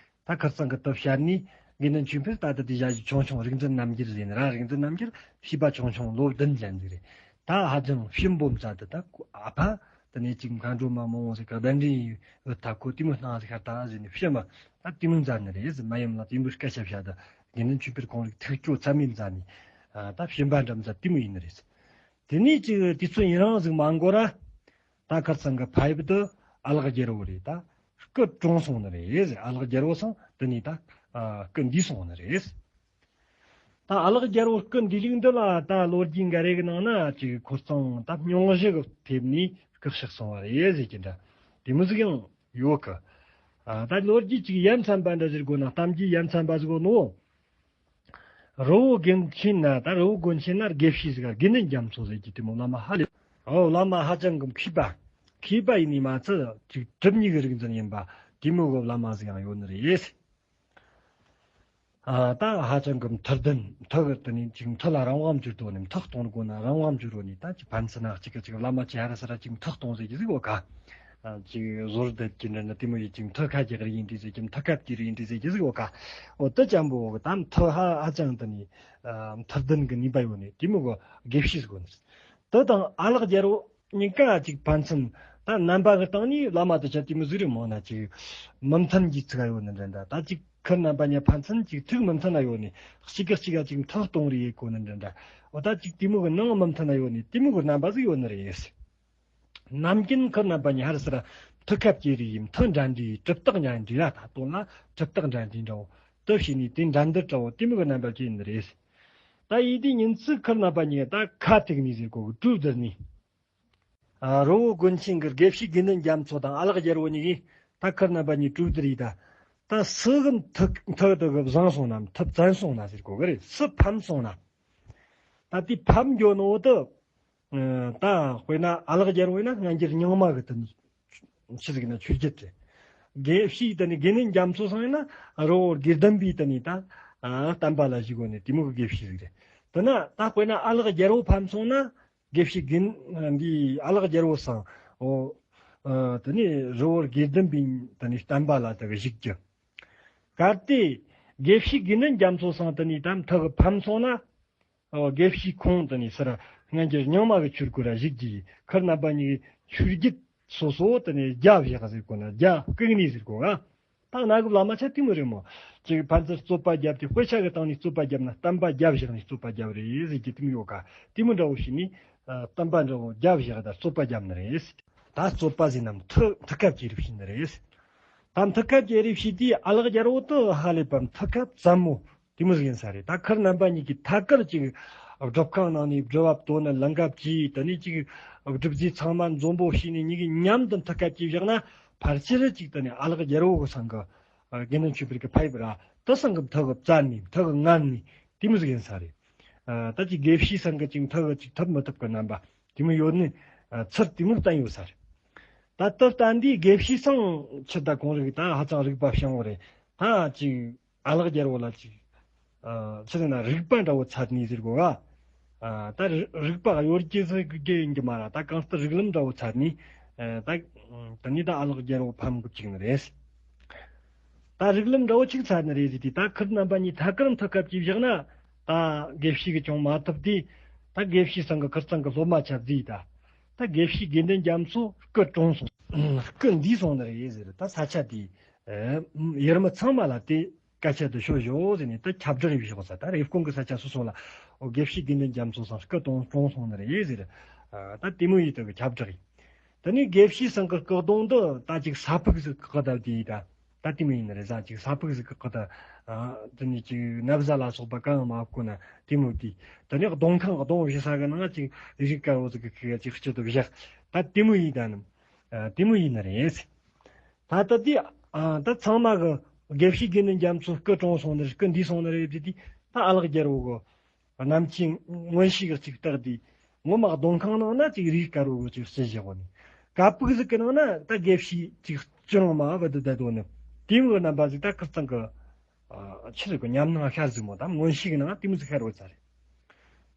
ད་ཁིར་ཚང་གི་དུ་བཤད་ནས་དགེ་འདུན་ཆོས་འཕེལ་ད་ལྟ་དེ་ཞལ་བཞུགས་ཆུང་ཆུང་རིག་འཛིན་རྣམ་རྒྱལ་ཟེར་ནི་ར། རིག་འཛིན་རྣམ་རྒྱལ་བྱིས་པ་ཆུང་ཆུང་ལོ་བདུན་ཅན་ཟིག་རེད། ད་ཧ་ཅང་ཕྱི་འབོམ་ཙ་དུ་ད་ཨ་ཕ་དེ་ནས་ཅིག་མཁའ་འགྲོ་མ་མང་བོ་ཟིག་ག་གདན་འདྲེན་ཡོད་ཐབས་ཁོ་དེ་མོ་སྣང་ཟིག་ཤར་ད་ཟེར་ནས་ཕྱི་མ་ད་དེ་མོ་མཛད་ནི་རེད་ཟེར། མ་ཡུམ་ལ་དེ་མོ་སྐད་ཆ་བཤད་ད་དགེ་འདུན་ཆོས་འཕེལ་ཁོང་རིག་ཐུགས་སྐྱོ་ཚད་མེད་མཛད་ནས་ད་ཕྱིན་པ་འདྲ་མཛད་དེ་མོ་ཡིན་ནི་རེད། དེ་ནས་ཅིག་དུས་ཚོད་ཡུན་རིང་ཟིག་མ་འགོར་ར། ད་ཁིར་ཚང་གི་ཕ་ཡུལ་དུ་ཨ་ལགས་རྒྱལ་པོ་རེད་ད་སྐུ་གྲོངས་སོང་ནི་རེད། ཨ་ལགས་རྒྱལ་པོ་སང་དེ་ནས་ད་ཨ་སྐུ་འདས་སོང་ནི་རེད། ད་ཨ་ལགས་རྒྱལ་པོ་སྐུ་འདས་ལུགས་འདི་ལ་ད་ལོ་རྒྱུས་འགའ་རེ་གི་ནང་ན་ཅིག་ཁོ་ཚང་ད་སྙུང་གཞི་གི་ཐེབས་ནས་སྐུ་གཤེགས་སོང་བ་རེད་ཟེར་གྱི་འདྲ་དེ་མོ་ཟིག་ཡང་ཡོད་གི། ཨ་ད་ལོ་རྒྱུས་ཅིག་ཡ་མཚན་པ་འདྲ་ཟེར་དགོས་ན་གཏམ་རྒྱུད་ཡ་མཚན་པ་ཟིག་ཡོད་ནོ། རི་བོ་དགོན་ཆེན་ན་ད་རི་བོ་དགོན་ཆེན་ན་དགེ་བཤེས་ཟིག་དགེ་འདུན་རྒྱ་མཚོ་ཟེར་གྱི་དེ་མོ་བླ་མ་ཧ་ལས། ཨོ་བླ་མ་ཧ་ཅང་གི་མཁས་པ། མཁས་པ་ཡིན་ནི་མ་ཚད་ཅིག་གྲུབ་བརྙེས་ཀྱི་རིག་འཛིན་ཡིན་པ་དེ་མོ་གི་བླ་མ་ཟིག་ཡང་ཡོད་ནི་རེད། ཨ་ད་ཧ་ཅང་གི་མཐུ་ལྡན་མཐུ་གི་དེ་ནས་ཅིག་མཐུ་ལ་རང་དབང་བསྒྱུར་དོ་ནི་མཐུ་གཏོང་དགོས་ན་རང་དབང་བསྒྱུར་རོ་ནི་ད་ཅིག་ཕན་ཚུན་ན་གཅིག་གི་གཅིག་བླ་མ་ཅིག་ཧ་ར་ས་ར་ཅིག་མཐུ་གཏོང་ཟེར་གྱི་ཟིག་ཡོད་ག་ཨ་ཅིག་བཟོ་ལྡད་ཀྱི་འདྲ་ན་དེ་མོ་ཡི་ཅིག་མཐུ་ཁ་རྒྱག་རེ་ཡིན་དུས་ཟེར་གྱི་མཐུ་ཁ་བསྒྱུར་རེ་ཡིན་དུས་ཟེར་གྱི་ཟིག་ཡོད་ག་འོ་དེ་ཅན་པོ་གི་ད་མཐུ་ཧ་ཧ་ཅང་དེ་ནི་ཨ་མཐུ་ལྡན་གི་ནུས་པ་ཡོད་ནི་དེ་མོ་གི་དགེ་བཤེས་ཟིག་ཡོད་ནི། དེ་དང་ཨ་ལགས་རྒྱལ་པོ་གཉིས་ཀ་ཅིག་ཕན་ཚུན་ད་རྣམ་པ་གི་སྟེང་ནས་བླ་མ་དེ་ཆ་དེ་མོ་ཟིག་རེ་མང་ན་ཅིག་མི་མཐུན་གྱི་ཚིག་ཡོད་ནི་འདྲ་འདྲ་ད་ཅིག་ཁིར་རྣམ་པ་གཉིས་ཕན་ཚུན་ཅིག་ཐུག་མི་མཐུན་ན་ཡོད་ནི་གཅིག་གིས་གཅིག་ག་ཅིག་མཐུ་གཏོང་རེ་ཡེ་གོ་ནི་འདྲ་འདྲ་འོ་ད་ཅིག་དེ་མོ་གི་ནང་མི་མཐུན་ན་ཡོད་ནི་དེ་མོ་གི་རྣམ་པ་ཟིག་ཡོད་ནི་རེད། ནམ་རྒྱུན་ཁོ་རྣམ་པ་གཉིས་ཧར་སར་མཐུ་ཁ་བསྐྱེད་རེས་ཡིན་མཐུ་འགྲན་འདྲིས་གྲུབ་རྟགས་འགྲན་འདྲིས་ལ་ད་དོན་ལ་གྲུབ་རྟགས་འགྲན་འདྲིས་འདྲ་བོ་དུ་བྱས་ནས་དེ་འགྲན་བསྡུར་འདྲ་བོ་དེ་མོ་གི་རྣམ་པ་བསྐྱེད་ནི་རེད། ད་ཡིན་དུས་ཉིན་ཚིག་ཁོ་རྣམ་པ་གཉིས་ད་ཁ་ཐུག་ནས་ཟེར་གོ་གི་གྲོས་བསྡུར་ནས། ཨ་རི་བོ་དགོན་ཆེན་གྱི་དགེ་བཤེས་དགེ་འདུན་རྒྱ་མཚོ་དང་ཨ་ལགས་རྒྱལ་པོ་གཉིས་ཀྱིས་ད་ཁོ་རྣམ་པ་གཉིས་གྲོས་བསྡུར་ཡིས་ད། ད་སུ་གི་མཐུ་མཐུ་དུ་གི་བཟང་སོང་ན་མཐུ་བཙན་སོང་ན་ཟེར་གོ་གི་རེད། སུ་ཕམ་སོང་ན། ད་དེ་ཕམ་འགྱོ་ནོ་དུ། ཨ་ད་དཔེར་ན་ཨ་ལགས་རྒྱལ་པོ་ཡིན་ན་སྔ་འགྱུར་རྙིང་མ་གི་དུ་ཆི་ཟིག་ན་ཆོས་བརྒྱུད་དེ། དགེ་བཤེས་དེ་ནི་དགེ་འདུན་རྒྱ་མཚོ་སང་ཡིན་ན་རི་བོ་དགེ་ལྡན་པའི་དུ་ནི་ད་ཨ་བསྟན་པ་ལ་ཞུགས་གོ་ནི་དེ་མོ་གི་དགེ་བཤེས་ཟིག་རེད། དེ་ན་ད་དཔེར་ན་ཨ་ལགས་རྒྱལ་པོ་ཕམ་སོང་ན་དགེ་བཤེས་དགེ་འདི་ཨ་ལགས་རྒྱལ་པོ་སང་ཨོ་ཨ་དེ་ནི་རི་བོ་དགེ་ལྡན་པའི་དུ་ནི་བསྟན་པ་ལ་དུ་གི་ཞུགས་རྒྱུ། གལ་ཏེ་དགེ་བཤེས་དགེ་འདུན་རྒྱ་མཚོ་སང་དུ་ནི་ད་མཐུ་གི་ཕམ་སོང་ན། ཨོ་དགེ་བཤེས་ཁོང་དུ་ནི་སར་སྔ་འགྱུར་རྙིང་མ་གི་ཆོས་སྐོར་ར་ཞུགས་ཀྱི་ཁོ་རྣམ་པ་གཉིས་ཀྱི་ཆོས་བརྒྱུད་སོ་སོ་དུ་ནི་རྒྱ་བཞག་ཟེར་གོ་ན་རྒྱ་བཀུག་ནས་ཟེར་གོ་ང་། ད་ན་གི་བླ་མ་ཆ་དེ་མོ་རེད་མོ། ཅིག་ཕན་ཚུན་རྩོད་པ་བརྒྱབ་སྟེ་དཔེ་ཆ་གི་སྟེང་ནས་རྩོད་པ་བརྒྱབ་ན་བསྟན་པ་རྒྱ་བཞག་ནས་རྩོད་པ་བརྒྱབ་རེད་ཟེར་གྱི་དེ་མོ་ཡོད་ག་དེ་མོ་འདྲ་བོ་ཞིག་ནི་བསྟན་པ་འདྲ་བོ་རྒྱ་བཞག་ད་རྩོད་པ་བརྒྱབ་ནི་རེད། ད་རྩོད་པ་ཟེར་ན་མཐུ་མཐུ་ཁ་བསྐྱེད་རིགས་ཞིག་ནི་རེད། ད་མཐུ་ཁ་བསྐྱེད་རིགས་ཞིག་དེ་ཨ་ལགས་རྒྱལ་པོ་དུ་ཧ་ལས་པ་མཐུ་ཁ་བཙན་མོ། དེ་མོ་ཟིག་ཡིན་ས་རེད། ད་ཁོ་རྣམ་པ་གཉིས་ཀྱིས་ཐད་ཀར་ཅིག་སྒྲུབ་ཁང་ནང་ནས་སྒྲུབ་པ་བཏོན་ནས་ལང་ཀ་བགྱིས། དེ་ནས་ཅིག་སྒྲུབ་རྫས་ཚང་མ་འཛོམས་པོ་བྱས་ནས་གཉིས་ཀྱིས་མཉམ་དུ་མཐུ་ཁ་བསྐྱེད་བཞག་ན་ཕལ་ཆེར་ཅིག་དེ་ནས་ཨ་ལགས་རྒྱལ་པོ་གི་སང་གི་དགེ་འདུན་ཆོས་འཕེལ་གྱི་ཕ་ཡུལ་ར་དེ་སང་གི་མཐུ་གི་བཙན་ནས་མཐུ་གི་ངན་ནས་དེ་མོ་ཟིག་ཡིན་ས་རེད། ད་ཅིག་དགེ་བཤེས་སང་གི་ཅིག་མཐུ་གི་ཅིག་ཐུབ་མི་ཐུབ་གི་རྣམ་པ་དེ་མོ་ཡོད་ནི་ཚུལ་དེ་མོ་བསྟན་ཡོད་ས་རེད། ད་དེ་ལྟ་འདིའི་དགེ་བཤེས་སང་ཆི་ད་གོང་རིག་ད་ཧ་ཅང་རིག་པ་བྱང་བ་རེད། ད་ཅིག་ཨ་ལགས་རྒྱལ་པོ་ལ་ཅིག་ ཨ་ཆི་ཟེར་ན་རིག་པ་འདྲ་བོ་ཚད་ནས་ཟེར་གོ་ག་ཨ་ད་རི་རིག་པ་གཡོ་སྒྱུ་ཟེར་གི་ཡིན་གྱི་མ་ར། ད་གང་ལྟར་རིགས་ལམ་འདྲ་བོ་ཚད་ནས་ཨ་ད་ད་ནི་ད་ཨ་ལགས་རྒྱལ་པོ་ཕམ་གི་བཅུག་ནི་རེད། ད་རིགས་ལམ་འདྲ་བོ་ཅིག་ཚད་ནི་རེད་ཟེར་དུས། ད་ཁིར་རྣམ་པ་གཉིས་ཐད་ཀར་མཐུད་སྐབས་ཀྱིས་བཞག་ན། ད་དགེ་བཤེས་གི་ཅུང་མ་ཐུབ་དུས། ད་དགེ་བཤེས་ཚང་གི་ཁིར་ཚང་གི་སློབ་མ་ཆ་བཟོས་ད། ད་དགེ་བཤེས་དགེ་འདུན་རྒྱ་མཚོ་སྐུ་གྲོངས་སོང་། སྐུ་འདས་སོང་ནི་རེད་ཟེར། ད་ས་ཆ་དེ་ཡུལ་མི་ཚང་མ་ལ་དེ་སྐད་ཆ་དེ་ཤོད་ཞོག་ཟེར་ནས་ད་ཁྱབ་བསྒྲགས་ཡེ་བཞག་ས། ད་རེབ་གོང་གི་ས་ཆ་སོ་སོ་ལ་འོ་དགེ་བཤེས་དགེ་འདུན་རྒྱ་མཚོ་ཚང་སྐུ་གྲོངས་གྲོངས་སོང་ནི་རེད་ཟེར། ད་དེ་མོ་ཡེ་ད་གི་ཁྱབ་བསྒྲགས་ཡེ། དེ་ནས་དགེ་བཤེས་ཚང་གི་སྐུ་གདུང་དུ་ད་ཅིག་ས་ཕག་ཟིག་བཀག་བཏབ་དེ་ཡིན་ད། ད་དེ་མོ་ཡིན་ནི་རེད། ཟ་ཅིག་ས་ཕག་ཟིག་བཀག་ད། ཨ་དེ་ནས་ཅིག་ན་བཟའ་ལ་སོགས་པ་གང་ཡང་མ་བཀོལ་ན་དེ་མོ་དེ། དེ་ནས་གདུང་ཁང་གདུང་བཞི་ས་གི་ནང་ཅིག་རིགས་དཀར་བོ་ཟིག་གི་ཁུག་ཅིག་སྤྱི་དུ་བཞག་ད་དེ་མོ་ཡིན་ད་ནི། ཨ་དེ་མོ་ཡིན་ནི་རེད། ད་ད་དེ་ཨ་ད་ཚང་མ་གི་དགེ་བཤེས་དགེ་འདུན་རྒྱ་མཚོ་སྐུ་གྲོངས་སོང་ནི་རེད། སྐུ་འདས་སོང་ནི་རེད་དེ། ད་ཨ་ལགས་རྒྱལ་པོ་གི་གནམ་གྱི་མངོན་ཤེས་ཀྱིས་ཅིག་བརྟགས་དུས། ངོ་མ་གདུང་ཁང་ནང་ན་ཅིག་རིགས་དཀར་བོ་ཅིག་སྤྱི་བཞག་གོ་ནི། ཀ་ཕག་ཟིག་གི་ནང་ན་ད་དགེ་བཤེས་ཅིག་སྤྱི་རང་མ་བུད་དུ་བསྡད་དོ་ནི། དེ་མོ་གི་རྣམ་པ་ཟིག་ད་ཁིར་ཚང་གི་ཨ་ཆི་ཟིག་གི་ཉམས་སྣང་ཤར་ཟིག་མོ། ད་མངོན་ཤེས་ཀྱི་ནང་དེ་མོ་ཟིག་ཤར་བ་ཚར་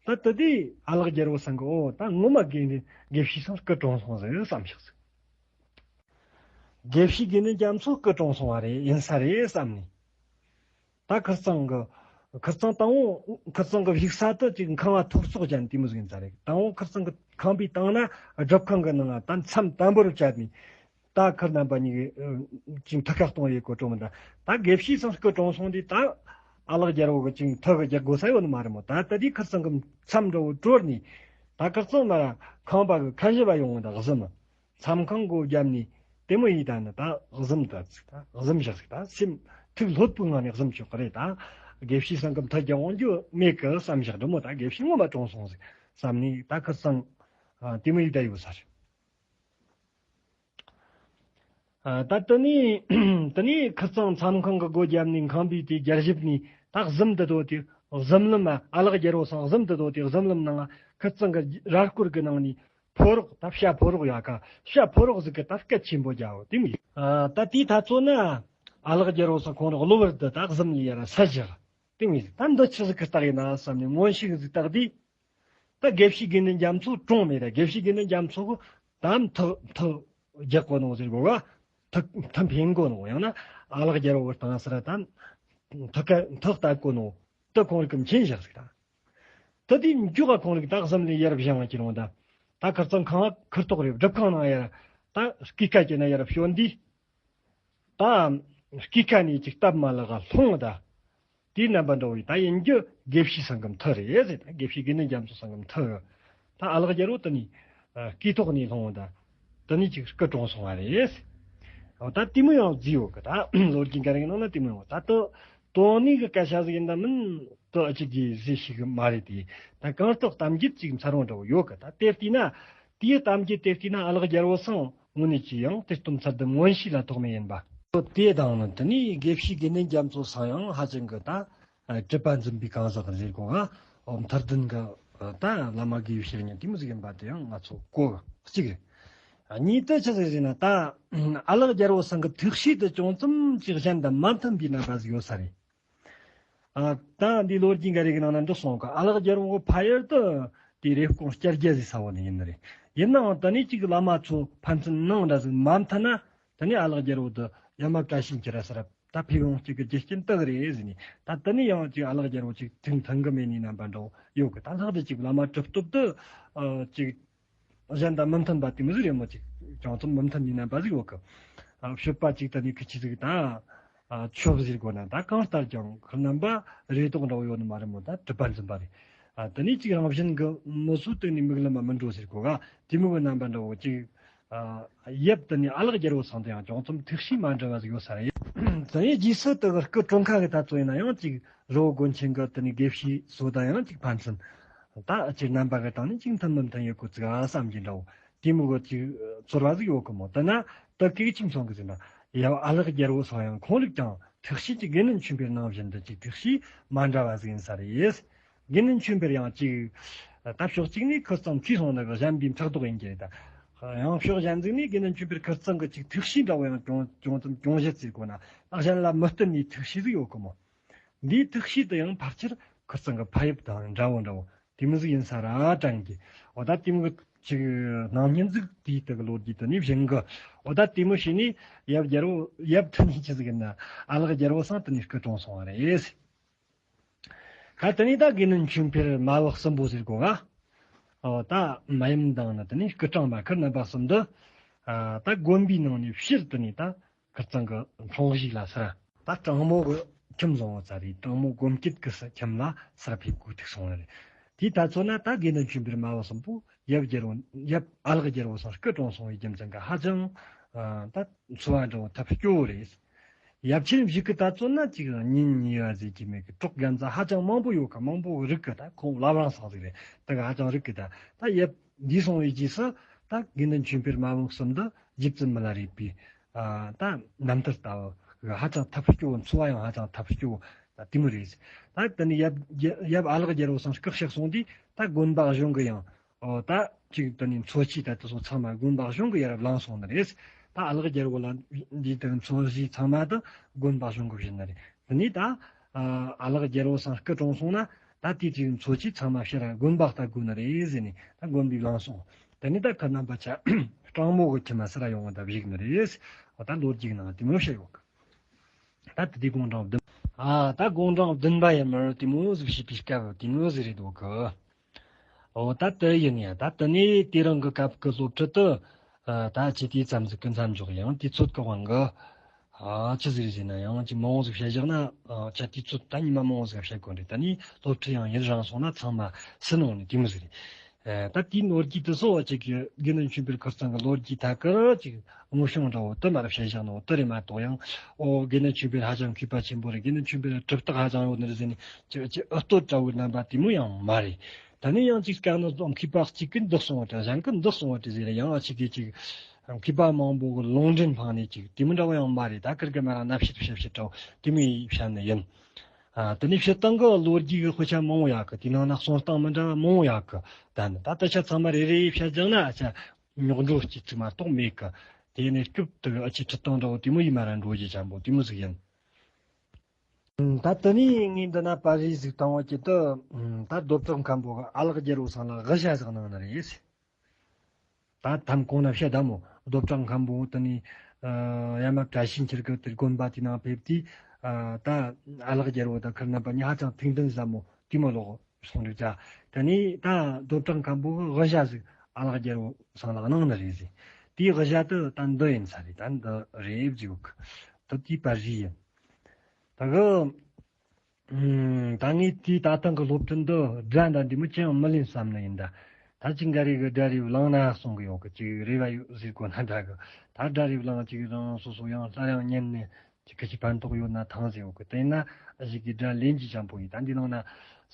རེད། ད་དེ་དུས་ཨ་ལགས་རྒྱལ་པོ་ཚང་གི་འོ་ད་ངོ་མ་དགེ་དགེ་བཤེས་ཚང་སྐུ་གྲོངས་སོང་ཟིག་བསམ་བཞག་ཟིག་དགེ་བཤེས་དགེ་འདུན་རྒྱ་མཚོ་སྐུ་གྲོངས་སོང་བ་རེད། ཡིན་ས་རེད་བསམ་ནས། ད་ཁིར་ཚང་གི། ཁིར་ཚང་དང་པོ་ཁིར་ཚང་གི་བཞུགས་ས་དུ་ཅིག་ཁང་བ་ཐོག་བརྩེགས་ཅན་དེ་མོ་ཟིག་ཡིན་ས་རེད། དང་པོ་ཁིར་ཚང་གི་ཁང་པའི་སྟེང་ན་སྒྲུབ་ཁང་གི་ནང་ད་མཚམས་དམ་པོར་བཅད་ནས། ད་ཁིར་རྣམ་པ་གཉིས་ཀྱིས་ཅིག་ཐུགས་ཁ་གཏོང་ཡེ་གོ་གྲོངས་མི་འདྲ། ད་དགེ་བཤེས་ཚང་སྐུ་གྲོངས་སོང་དུས་ད་ཨ་ལགས་རྒྱལ་པོ་གི་ཅིག་ཐུགས་ཀྱི་རྒྱག་དགོས་ས་ཡོད་ནི་མ་རེད་མོ། ད་ད་དེ་ཁིར་ཚང་གི་མཚམས་འདྲ་བོ་དྲོར་ནས། ད་ཁིར་ཚང་མ་ར་ཁང་པ་གི་ཁ་ཞེ་བ་ཡོང་བ་ད་གཟིམ། མཚམས་ཁང་སྒོ་བརྒྱབ་ནས་དེ་མོ་ཡིན་ད་ནི། ད་གཟིམ་ད་ཟིག་ད་གཟིམ་བཞག་ཟིག་ད་སེམས་ཐུགས་ལྷོད་པོའི་ངང་ནས་གཟིམ་ཆོག་གི་རེད། ད་དགེ་བཤེས་ཚང་གི་མཐུ་རྒྱག་འོང་རྒྱུ་མེད་གི་བསམ་བཞག་འདྲ་མོ། ད་དགེ་བཤེས་ངོ་མ་གྲོངས་སོང་ཟིག་བསམ་ནས་ད་ཁིར་ཚང་ཨ་དེ་མོ་ཡིན་ད་ཡོད་ས་རེད། ཨ་ད་དེ་ནས་དེ་ནས་ཁིར་ཚང་མཚམས་ཁང་གི་སྒོ་བརྒྱབ་ནས་ཁང་པའི་དེ་རྒྱ་ཞབས་ནས་ད་གཟིམ་དུ་དོ་དེ་གཟིམ་ལམ། ཨ་ལགས་རྒྱལ་པོ་ཚང་གཟིམ་དུ་དོ་དེ་གཟིམ་ལམ་ནང་ཁིར་ཚང་གི་ར་སྐོར་གི་ནང་ནས་ཕོ་རོག་ད་བྱ་ཕོ་རོག་ཡ་ཀ་བྱ་ཕོ་རོག་ཟིག་གི་ད་སྐད་ཆེན་པོ་རྒྱག་འོ་དེ་མོ་ཡིན། ཨ་ད་དེའི་ཐ་ཚོ་ན་ཨ་ལགས་རྒྱལ་པོ་ཚང་ཁོང་རང་གློ་བུར་དུ་ད་གཟིམ་ལས་ཡར་ས་བཞག་དེ་མོ་ཡིན། ད་འདི་ཆི་ཟིག་གི་རྟགས་ཡིན་ན་བསམ་ནས་མངོན་ཤེས་ཟིག་བརྟགས་དུས། ད་དགེ་བཤེས་དགེ་འདུན་རྒྱ་མཚོ་གྲོངས་མེད་ར། དགེ་བཤེས་དགེ་འདུན་རྒྱ་མཚོ་གི་ད་མཐུ་མཐུ་རྒྱག་གོ་ནོ་ཟེར་གོ་ག་མཐུ་མཐུ་འཕེན་གོ་ནོ། ཡང་ན་ཨ་ལགས་རྒྱལ་པོ་བཏང་ས་ར་ད་མཐུ་ཀ་མཐུ་བརྟག་གོ་ནོ་དེ་ཁོང་རིགས་ཀྱི་མཁྱེན་བཞག་ཟིག་ད། དེ་དུས་མགྱོགས་ག་ཁོང་རིགས་ད་གཟིམ་ལས་ཡར་བཞེངས་བ་ཁྱེར་འོང་ད། ད་ཁིར་ཚང་ཁང་ཁུར་ཐོག་རེ་སྒྲུབ་ཁང་ནང་ཡར་ད་སྐུད་ཁ་བྱས་ན་ཡར་བྱོན་དུས། ད་སྐུད་ཁ་ནས་ཅིག་སྟབས་མ་ལེགས་ལྷུང་ད། དེའི་རྣམ་པ་འདྲ་བོ་ཡིན། ད་ཡིན་རྒྱུ་དགེ་བཤེས་ཚང་གི་མཐུ་རེད་ཟེར། ད་དགེ་བཤེས་དགེ་འདུན་རྒྱ་མཚོ་ཚང་གི་མཐུ་རེད། ད་ཨ་ལགས་རྒྱལ་པོ་དེ་ནས་ཨ་སྐུ་ཐོག་ནས་ལྷུང་ད། དེ་ནས་ཅིག་སྐུ་གྲོངས་སོང་བ་རེད། འོ་ད་དེ་མོ་ཡང་བརྩིས་ཡོད་གི། ད་ལོ་རྒྱུས་འགའ་རེ་གི་ནང་ན་དེ་མོ་ཡོད། ད་དེ་དོན་གནད་གི་སྐད་ཆ་ཟིག་ཡིན་ད་མིན་དེ་ཨ་ཅིག་གིས་ཟེར་ཤེས་གི་མ་རེད་དེ། ད་གང་ལྟར་གཏམ་རྒྱུད་ཅིག་མཚར་བོ་འདྲ་བོ་ཡོད་གི། ད་དེ་བལྟས་ན། དེའི་གཏམ་རྒྱུད་དེ་བལྟས་ན་ཨ་ལགས་རྒྱལ་པོ་ཚང་དངོས་གནས་ཀྱི་ཡང་དེ་སྟོན་ཚར་དུ་མངོན་ཤེས་ལ་ཐོགས་མེད་ཡིན་པ། དེ་དང་ནི་དེ་ནས་དགེ་བཤེས་དགེ་འདུན་རྒྱ་མཚོ་ཚང་ཡང་ཧ་ཅང་གི་ད་གྲུབ་པ་འཛིན་པའི་གང་ཟག་ཟེར་གོ་ང་། འོ་མཐར་ལྡན་གི་ད་བླ་མ་དགེ་བའི་བཤེས་གཉེན་དེ་མོ་ཟིག་ཡིན་པ་དེ་ཡང་ང་ཚོ་གོ་གི་གཅིག་རེད། གཉིས་དེ་ཆི་ཟིག་ཟེར་ན། ད་ཨ་ལགས་རྒྱལ་པོ་ཚང་གི་ཐུགས་གཤིས་དེ་ཅུང་ཙམ་ཅིག་གཞན་དང་མ་མཐུན་པའི་རྣམ་པ་ཟིག་ཡོད་ས་རེད། ཨ་ད་འདི་ལོ་རྒྱུས་འགའ་རེ་གི་ནང་ན་འདུག་སོང་གི། ཨ་ལགས་རྒྱལ་པོ་ཕ་ཡུལ་དུ་དེ་རེབ་གོང་སྐྱ་རྒྱལ་ཟེར་ས་བོ་ནས་ཡིན་ནི་རེད། ཡིན་ནའང་དེ་ནས་ཅིག་བླ་མ་ཚོ་ཕན་ཚུན་ནང་འདྲ་ཟིག་མ་མཐུན་ན། དེ་ནས་ཨ་ལགས་རྒྱལ་པོ་དེ་ཡ་མ་བཀའ་བཞིན་གྱི་ར་ས་ར་ད་ཕེབས་ཡོང་གཅིག་གི་རྒྱུ་རྐྱེན་དག་རེད་ཟེར་ནས། ད་དེ་ནས་ཡང་ཅིག་ཨ་ལགས་རྒྱལ་པོ་ཅིག་ཐུགས་མཐུན་གི་མེད་ནི་རྣམ་པ་འདྲ་བོ་ཡོད་གི། ད་ལྷག་ཏུ་ཅིག་བླ་མ་གྲུབ་ཐོབ་དེ་ཨ་ཅིག་གཞན་དང་མི་མཐུན་པ་དེ་མོ་ཟིག་རེད་མོ། ཅིག་ཅུང་ཙམ་མི་མཐུན་ནི་རྣམ་པ་ཟིག་ཡོད་གི། ཨ་སྤྱོད་པ་ཅིག་ད་ནི་ཁི་ཆི་ཟིག་ད་ཨ་ཆོབ་ཟེར་དགོས་ན། ད་གང་ལྟར་ཀྱང་ཁོ་རྣམ་པ་རེ་དོགས་འདྲ་བོ་ཡོད་ནི་མ་རེད་མོ། ད་གྲུབ་པ་འཛིན་པ་རེད། ཨ་དེ་ནས་ཅིག་རང་བཞིན་གི་མི་སུ་དེ་ནི་མིག་ལམ་མ་མི་འགྲོ་ཟེར་དགོས་ག་དེ་མོ་གི་རྣམ་པ་འདྲ་བོ་ཅིག་ཨ་ཡབ་དེ་ནི་ཨ་ལགས་རྒྱལ་པོ་ཚང་དེ་ཡང་ཅུང་ཙམ་ཐུགས་གཤིས་མ་འདྲ་བ་ཟིག་ཡོད་ས་རེད། དེ་ནས་རྗེས་སུ་དེ་གི་སྐུ་གྲོངས་ཁ་གི་ད་ཚོ་ཡིན་ན་ཡང་ཅིག་རི་བོ་དགོན་ཆེན་གི་དེ་ནི་དགེ་བཤེས་ཚོ་དང་ཡང་ཅིག་ཕན་ཚུན་ད་ཅིག་རྣམ་པ་གི་སྟེང་ནས་ཅིག་མཐུན་མི་མཐུན་ཡོད་གི་ཙི་ག་བསམ་གྱི་འདྲ་བོ། དེ་མོ་གི་ཅིག་ཚོར་བ་ཟིག་ཡོད་གི་མོ། དེ་ན་ད་སྐད་ཅིག་མཚུངས་གི་ཟེར་ན། ཡབ་ཨ་ལགས་རྒྱལ་པོ་ཚང་ཡང་ཁོང་རིགས་ཀྱང་ཐུགས་གཤིས་ཀྱི་དགེ་འདུན་ཆོས་འཕེལ་ནང་བཞིན་དུ་ཅིག་ཐུགས་གཤིས་མ་འདྲ་བ་ཟིག་ཡིན་ས་རེད། དགེ་འདུན་ཆོས་འཕེལ་ཡང་ཅིག་ད་ཕྱོགས་གཅིག་ནས་ཁུར་ཚང་ཁུར་སོང་ནི་གི་གཞན་པའི་ཕྲག་དོག་ཡིན་གྱི་རེད་ད། ཡང་ཕྱོགས་གཞན་ཟིག་ནས་དགེ་འདུན་ཆོས་འཕེལ་ཁུར་ཚང་གི་ཅིག་ཐུགས་གཤིས་འདྲ་བོ་ཡང་ཅུང་ཅུང་ཙམ་ཅུང་ཟད་ཟེར་དགོས་ན་གཞན་ལ་མི་བསྟུན་ནས་ཐུགས་གཤིས་ཟིག་ཡོད་གི་མོ། འདིའི་ཐུགས་གཤིས་དེ་ཡང་ཕལ་ཆེར་ཁིར་ཚང་གི་ཕ་ཡབ་དང་འདྲ་བོ་འདྲ་བོ་དེ་མོ་ཟིག་ཡིན་ས་ར་དྲན་གི། འོ་ད་དེ་མོ་གི་ཅིག་སྣང་བརྙན་ཟིག་དེའི་སྟེང་གི་ལོ་རྒྱུས་དེ་ནས་བཞེངས་གི། འོ་ད་དེ་མོ་བྱས་ནས་ཡབ་རྒྱལ་པོ་ཡབ་དེ་ནས་ཆི་ཟིག་ཡིན་ན་ཨ་ལགས་རྒྱལ་པོ་ཚང་དེ་ནས་སྐུ་གྲོངས་སོང་བ་རེད། ཁ་དེ་ནས་ད་དགེ་འདུན་ཆོས་འཕེལ་མ་བུ་གསུམ་པོ་ཟེར་གོ་ག། ཨོ་ད་མ་ཡུམ་དང་ནི་དེ་ནས་སྐུ་སྲུང་མ་ཁིར་རྣམ་པ་གསུམ་འདི། ཨ་ད་དགོན་པའི་ནང་ནས་ཕྱིར་དེ་ནས་ད་ཁིར་ཚང་གི་འཁྲུངས་གཞིས་ལ་སི་ར། ད་དྲང་མོ་གི་ཁྱིམ་བཟང་བོ་ཙ་རེད། དྲང་མོ་དགོན་སྐྱིད་ཀྱི་སི་ཁྱིམ་ལ་སི་ར་ཕེབས་དགོས་ཐུག་སོང་བ་རེད། དེའི་ད་ཚོད་ན་ད་དགེ་འདུན་ཆོས་འཕེལ་མ་བུ་གསུམ་པོ་ཡབ་རྒྱལ་པོ་ཡབ་ཨ་ལགས་རྒྱལ་པོ་ཚང་སྐུ་གྲོངས་སོང་བའི་རྒྱུ་མཚན་གྱིས་ཧ་ཅང་ཨ་ད་འཚོ་བ་འདྲ་བོ་ཐབས་སྐྱོ་བོ་རེད། ཡབ་ཆེན་བཞི་གི་ད་ཚོད་ན་ཅིག་གཉེན་ཉེ་བ་ཟེར་གྱི་མེད་གི། གྲོགས་རྒན་ཚ་ཧ་ཅང་མང་པོ་ཡོད་གི། མང་པོ་རིག་གི། ད་ཁོང་བླ་བྲང་སོགས་ཟིག་རེད། ད་གི་ཧ་ཅང་རིག་གི། ད་ད་ཡབ་འདས་སོང་བའི་རྗེས་སུ་ད་དགེ་འདུན་ཆོས་འཕེལ་མ་བུ་གསུམ་འདི་རྗེ་བཙུན་མི་ལ་རས་པའི་ཨ་ད་རྣམ་ཐར་ལྟ་བུ་གི་ཧ་ཅང་ཐབས་སྐྱོ་བོ། འཚོ་བ་ཡང་ཧ་ཅང་ཐབས་སྐྱོ་བོ་ད་དེ་མོ་རེད། ད་དེ་ནས་ཡབ་ཡབ་ཨ་ལགས་རྒྱལ་པོ་ཚང་སྐུ་གཤེགས་སོང་དུས་ད་དགོན་པ་གཞུང་གི་ཡང་ཨོ་ད་ཅིག་དེ་ནས་འཚོ་བྱེད་ད་དེ་ཚོ་ཚང་མ་དགོན་པ་གཞུང་གི་ཡར་བླངས་སོང་ནི་རེད། ད་ཨ་ལགས་རྒྱལ་པོ་ལ་འདི་དེ་འཚོ་བྱེད་ཚང་མ་ད་དགོན་པ་གཞུང་གི་བྱིན་ནི་རེད། དེ་ནས་ད་ཨ་ཨ་ལགས་རྒྱལ་པོ་ཚང་སྐུ་གྲོངས་སོང་ན་ད་དེ་ཅིག་འཚོ་བྱེད་ཚང་མ་ཕྱིར་དགོན་པ་ལྟ་དགོས་ནི་རེད་ཟེར་ནས་ད་དགོན་པའི་བླངས་སོང་། དེ་ནས་ད་ཁ་རྣམ་པ་ཆ་སྤྲང་མོ་གི་ཁྱིམ་མ་སི་ར་ཡོང་བ་ད་བཞུགས་ནི་རེད། འོ་ད་ལོ་རྒྱུས་ནང་དེ་མོ་བཤད་ཡོད་གི། ད་དེ་དུས་དགུང་གྲངས་བདུན། ཨ་ད་དགུང་གྲངས་བདུན་པ་ཡིན་མོ་དེ་མོ་ཟིག་བྱས་པའི་སྐབས་དེ་མོ་ཟིག་རེད་འདུག་གི། འོ་ད་དེ་ཡིན་ཡ། ད་དེ་ནས་དེ་རིང་གི་སྐབས་ཀྱི་སློབ་ཁྲིད་དུ་ཨ་ད་ཅི་དེ་ཙམ་ཟིག་གི་མཚམས་འཇོག་ཡང་དུས་ཚོད་ཀྱི་དབང་གིས་ཨ་ཅི་ཟིག་རེད་ཟེར་ན་ཡང་ཅིག་མང་བོ་ཟིག་བཤད་བཞག་ན་ཨ་ཅི་དུས་ཚོད་ད་ཉི་མ་མང་བོ་ཟིག་བཤད་དགོས་རེད། ད་ནི་སློབ་ཁྲིད་ཡང་ཡུན་རིང་སོང་ན་ཚང་མ་སུན་འོང་ནི་དེ་མོ་ཟིག་རེད། ཨ་ད་དེའི་ལོ་རྒྱུས་དེ་ཚོ་ཅིག་གི་དགེ་འདུན་ཆོས་འཕེལ་ཁིར་ཚང་གི་ལོ་རྒྱུས་ཐད་ཀར་ཅིག་དངོས་བྱུང་འདྲ་བོ་དེ་མར་བཤད་བཞག་ནོ་དེ་རེད་མ་གཏོགས། ཡང་ཨོ་དགེ་འདུན་ཆོས་འཕེལ་ཧ་ཅང་མཁས་པ་ཆེན་པོ་རེད། དགེ་འདུན་ཆོས་འཕེལ་གྲུབ་རྟགས་ཧ་ཅང་ཡོད་ནི་རེད་ཟེར་ནས་ཅིག་ཅིག་ཨུ་སྟོད་འདྲ་བོའི་རྣམ་པ་དེ་མོ་ཡང་མ་རེད། ད་ནི་ཡང་ཅིག་སྐབས་ནི་མཁས་པ་གཅིག་གིས་འདི་གསུང་བ་དེ་གཞན་གིས་འདི་གསུང་བ་དེ་ཟེར་ཡང་ཨ་ཅིག་གིས་ཅིག་མཁས་པ་མང་པོ་གི་ལུང་འདྲེན་འཕངས་ནས་ཅིག་དེ་མོ་འདྲ་བོ་ཡང་མ་རེད། ད་ཁིར་གི་མ་ར་ན་བཤད་བཤད་བཤད་འདྲ་བོ་དེ་མོ་ཡིས་བཤད་ནི་ཡིན། ཨ་དེ་ནས་སྤྱིར་བཏང་གི་ལོ་རྒྱུས་ཀྱི་དཔེ་ཆ་མང་བོ་ཡོད་གི། དེའི་ནང་ན་གསུང་སྟངས་མི་འདྲ་བ་མང་བོ་ཡོད་གི། ད་ནི་ད་ད་ཆ་ཚང་མ་རེ་རེ་ཡིས་བཤད་ཀྱང་ན་ཨ་ཆ་རྙོག་འགྲོ་སྐྱེ་ཚུལ་མ་གཏོགས་མེད་གི། དེ་ནས་སྐབས་དེ་གི་ཨ་ཆི་ཁྲིད་སྟངས་འདྲ་བོ་དེ་མོ་ཡིས་མ་ར་འགྲོ་རྒྱུ་ཅན་པོ་དེ་མོ་ཟིག་ཡིན། ད་དེ་ནས་ངས་འདི་ན་པར་རིས་ཟིག་བཏང་བ་ཅི་ཏི་ད་རྡོབ་གྲགས་མཁན་པོ་གི་ཨ་ལགས་རྒྱལ་པོ་ཚང་ལ་དབུ་ཞྭ་ཟིག་གནང་ནི་རེད། ད་དམ་གོང་ན་བཤད་ད་མོ་རྡོབ་གྲགས་མཁན་པོ་དེ་ནས་ཡ་མ་བཀྲ་ཤིས་འཁྱིལ་གི་དེར་དགོན་པ་དེ་ནང་ཕེབས་དུས་ད་ཨ་ལགས་རྒྱལ་པོ་དང་ཁིར་རྣམ་པ་གཉིས་ཧ་ཅང་ཐུགས་མཐུན་ཟབ་མོ་དེ་མོ་ལོག་སོང་རེད་ད། དེ་ནས་ད་རྡོབ་གྲགས་མཁན་པོ་གི་དབུ་ཞྭ་ཟིག་ཨ་ལགས་རྒྱལ་པོ་ཚང་ལ་གནང་ནི་རེད་ཟེར། དེའི་དབུ་ཞྭ་དེ་ད་འདི་ཡིན་ས་རེད། ད་འདི་རེད་ཟེར་གི། ད་དེའི་པར་རིས་ཡིན། ད་གི་ཨུམ། ད་ངས་དེའི་ད་ཐེངས་ཀྱི་སློབ་ཁྲིད་འདི་སྒྲ་འདྲ་འདི་མོ་ཅི་ཡང་མི་ལེན་བསམ་ནི་ཡིན་ད། ད་ཅིག་འགའ་རེ་གི་སྒྲ་རེ་བླངས་ན་གསུང་གི་ཡོད་གི། ཅིག་རེ་བ་ཡོད་ཟེར་གོ་ན་འདྲ་གི། ད་སྒྲ་རེ་བླངས་ཅིག་རང་སོ་སོ་ཡང་སླར་ཡང་ཉན་ནས་ཅིག་གི་ཅིག་ཕན་ཐོགས་ཡོད་ན་ཐང་ཟེར་ཡོད་གི། དེ་ན་ཨ་ཞིག་གི་སྒྲ་ལེན་གྱི་ཅན་པོ་ཡིན། ད་འདི་ནང་ན་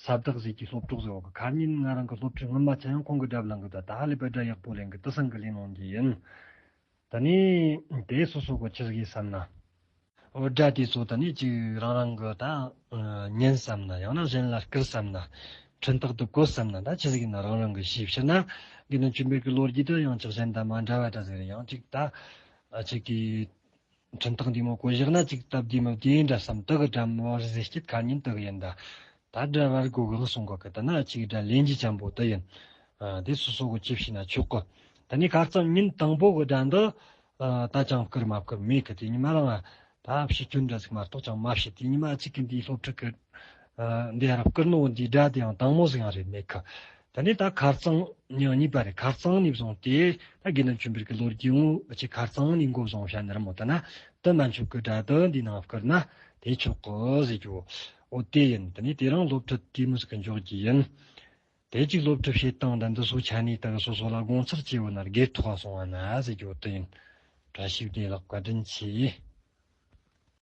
ས་བདག་ཟེར་གྱི་སློབ་གྲོགས་ཟེར་ཡོད་གི། ཁ་ཉིན་ང་རང་གི་སློབ་ཁྲིད་སྔོན་མ་ཆ་ཡང་ཁོང་གི་སྒྲ་བླངས་གི། ད་ད་ཧ་ལས་པའི་སྒྲ་ཡག་པོ་ལེན་གི། དེ་སང་གི་ལེན་གནང་རྒྱུ་ཡིན། ད་ནི་དེ་སོ་སོ་གི་ཆི་ཟིག་ཡིན་བསམ་ན། འོ་སྒྲ་དེ་ཚོ་ད་ནི་ཅིག་རང་རང་གི་ད་ཉན་བསམ་ན། ཡང་ན་གཞན་ལ་བསྐུར་བསམ་ན། འཕྲིན་ཐག་ཏུ་བཀོད་བསམ་ན། ད་ཆི་ཟིག་ཡིན་ན་རང་རང་གི་ཤེས། སྤྱིར་ན་དགེ་འདུན་ཆོས་འཕེལ་གི་ལོ་རྒྱུས་དེ་ཡང་ཅིག་གཞན་དང་མ་འདྲ་བ་འདྲ་ཟིག་རེད། ཡང་ཅིག་ད་ཨ་ཅིག་གི་འཕྲིན་ཐག་འདི་མོ་བཀོད་བཞག་ན་ཅིག་སྟབས་བདེ་མོ་དེ་འདྲ་བསམ། དེ་གི་སྒྲ་མོ་བར་ཟེར་སྐྱིད་ཁ་ཉིན་དེ་གི་ཡིན་ད། ད་སྒྲ་བར་གོ་གི་གསུང་གོ་གི། ད་ན་ཅིག་སྒྲ་ལེན་གྱི་ཅན་པོ་དེ་ཡིན། ཨ་དེ་སོ་སོ་གི་ཅི་བྱས་ན་ཆོག་གི། ད་ནི་ཁ་རྩང་ཉིན་དང་པོ་གི་སྒྲ་འདི་ཨ་ད་ཅང་བསྐུར་མ་བསྐུར་མེད་གི། དེ་ཉི་མ་རང་ད་ཕྱི་སྐྱོན་འདྲ་ཟིག་མ་གཏོགས་ཅང་མ་བྱེད། དེ་ཉི་མ་ཅིག་གི་འདིའི་སློབ་ཁྲིད་གི་ཨ་འདི་ཧ་ར་བསྐུར་ནོ་འདི་སྒྲ་དེ་ཡང་དང་མོ་ཟིག་ཡང་རེད་མེད་གི། ད་ནི་ད་ཁ་རྩང་ཉིན་གཉིས་པ་རེད། ཁ་རྩང་ནས་བཟུང་སྟེ་ད་དགེ་འདུན་ཆོས་འཕེལ་གི་ལོ་རྒྱུས་ངོ་ཅིག་ཁ་རྩང་ནས་འགོ་བཟུང་བཤད་ནི་རེད་མོ། ད་ན་དེ་མན་ཆོད་གི་སྒྲ་དེ་འདི་ནང་བསྐུར་ན་དེ་ཆོག་གི་ཟེར་རྒྱུ། འོ་དེ་ཡིན། དེ་ནས་དེ་རིང་སློབ་ཁྲིད་དེ་མོ་ཟིག་གི་འཇོག་རྒྱུ་ཡིན། དེ་གཅིག་སློབ་ཁྲིད་བྱེད་སྟངས་དང་འདི་ཚོ་ཆ་ནས་ད་གི་སོ་སོ་ལ་དགོངས་ཚུལ་སྐྱེ་བོ་ན་སྒེར་ཐོག་སོང་བ་ན་ཟེར་རྒྱུ་དེ་ཡིན། བཀྲ་ཤིས་བདེ་ལེགས། བཀའ་དྲིན་ཆེ།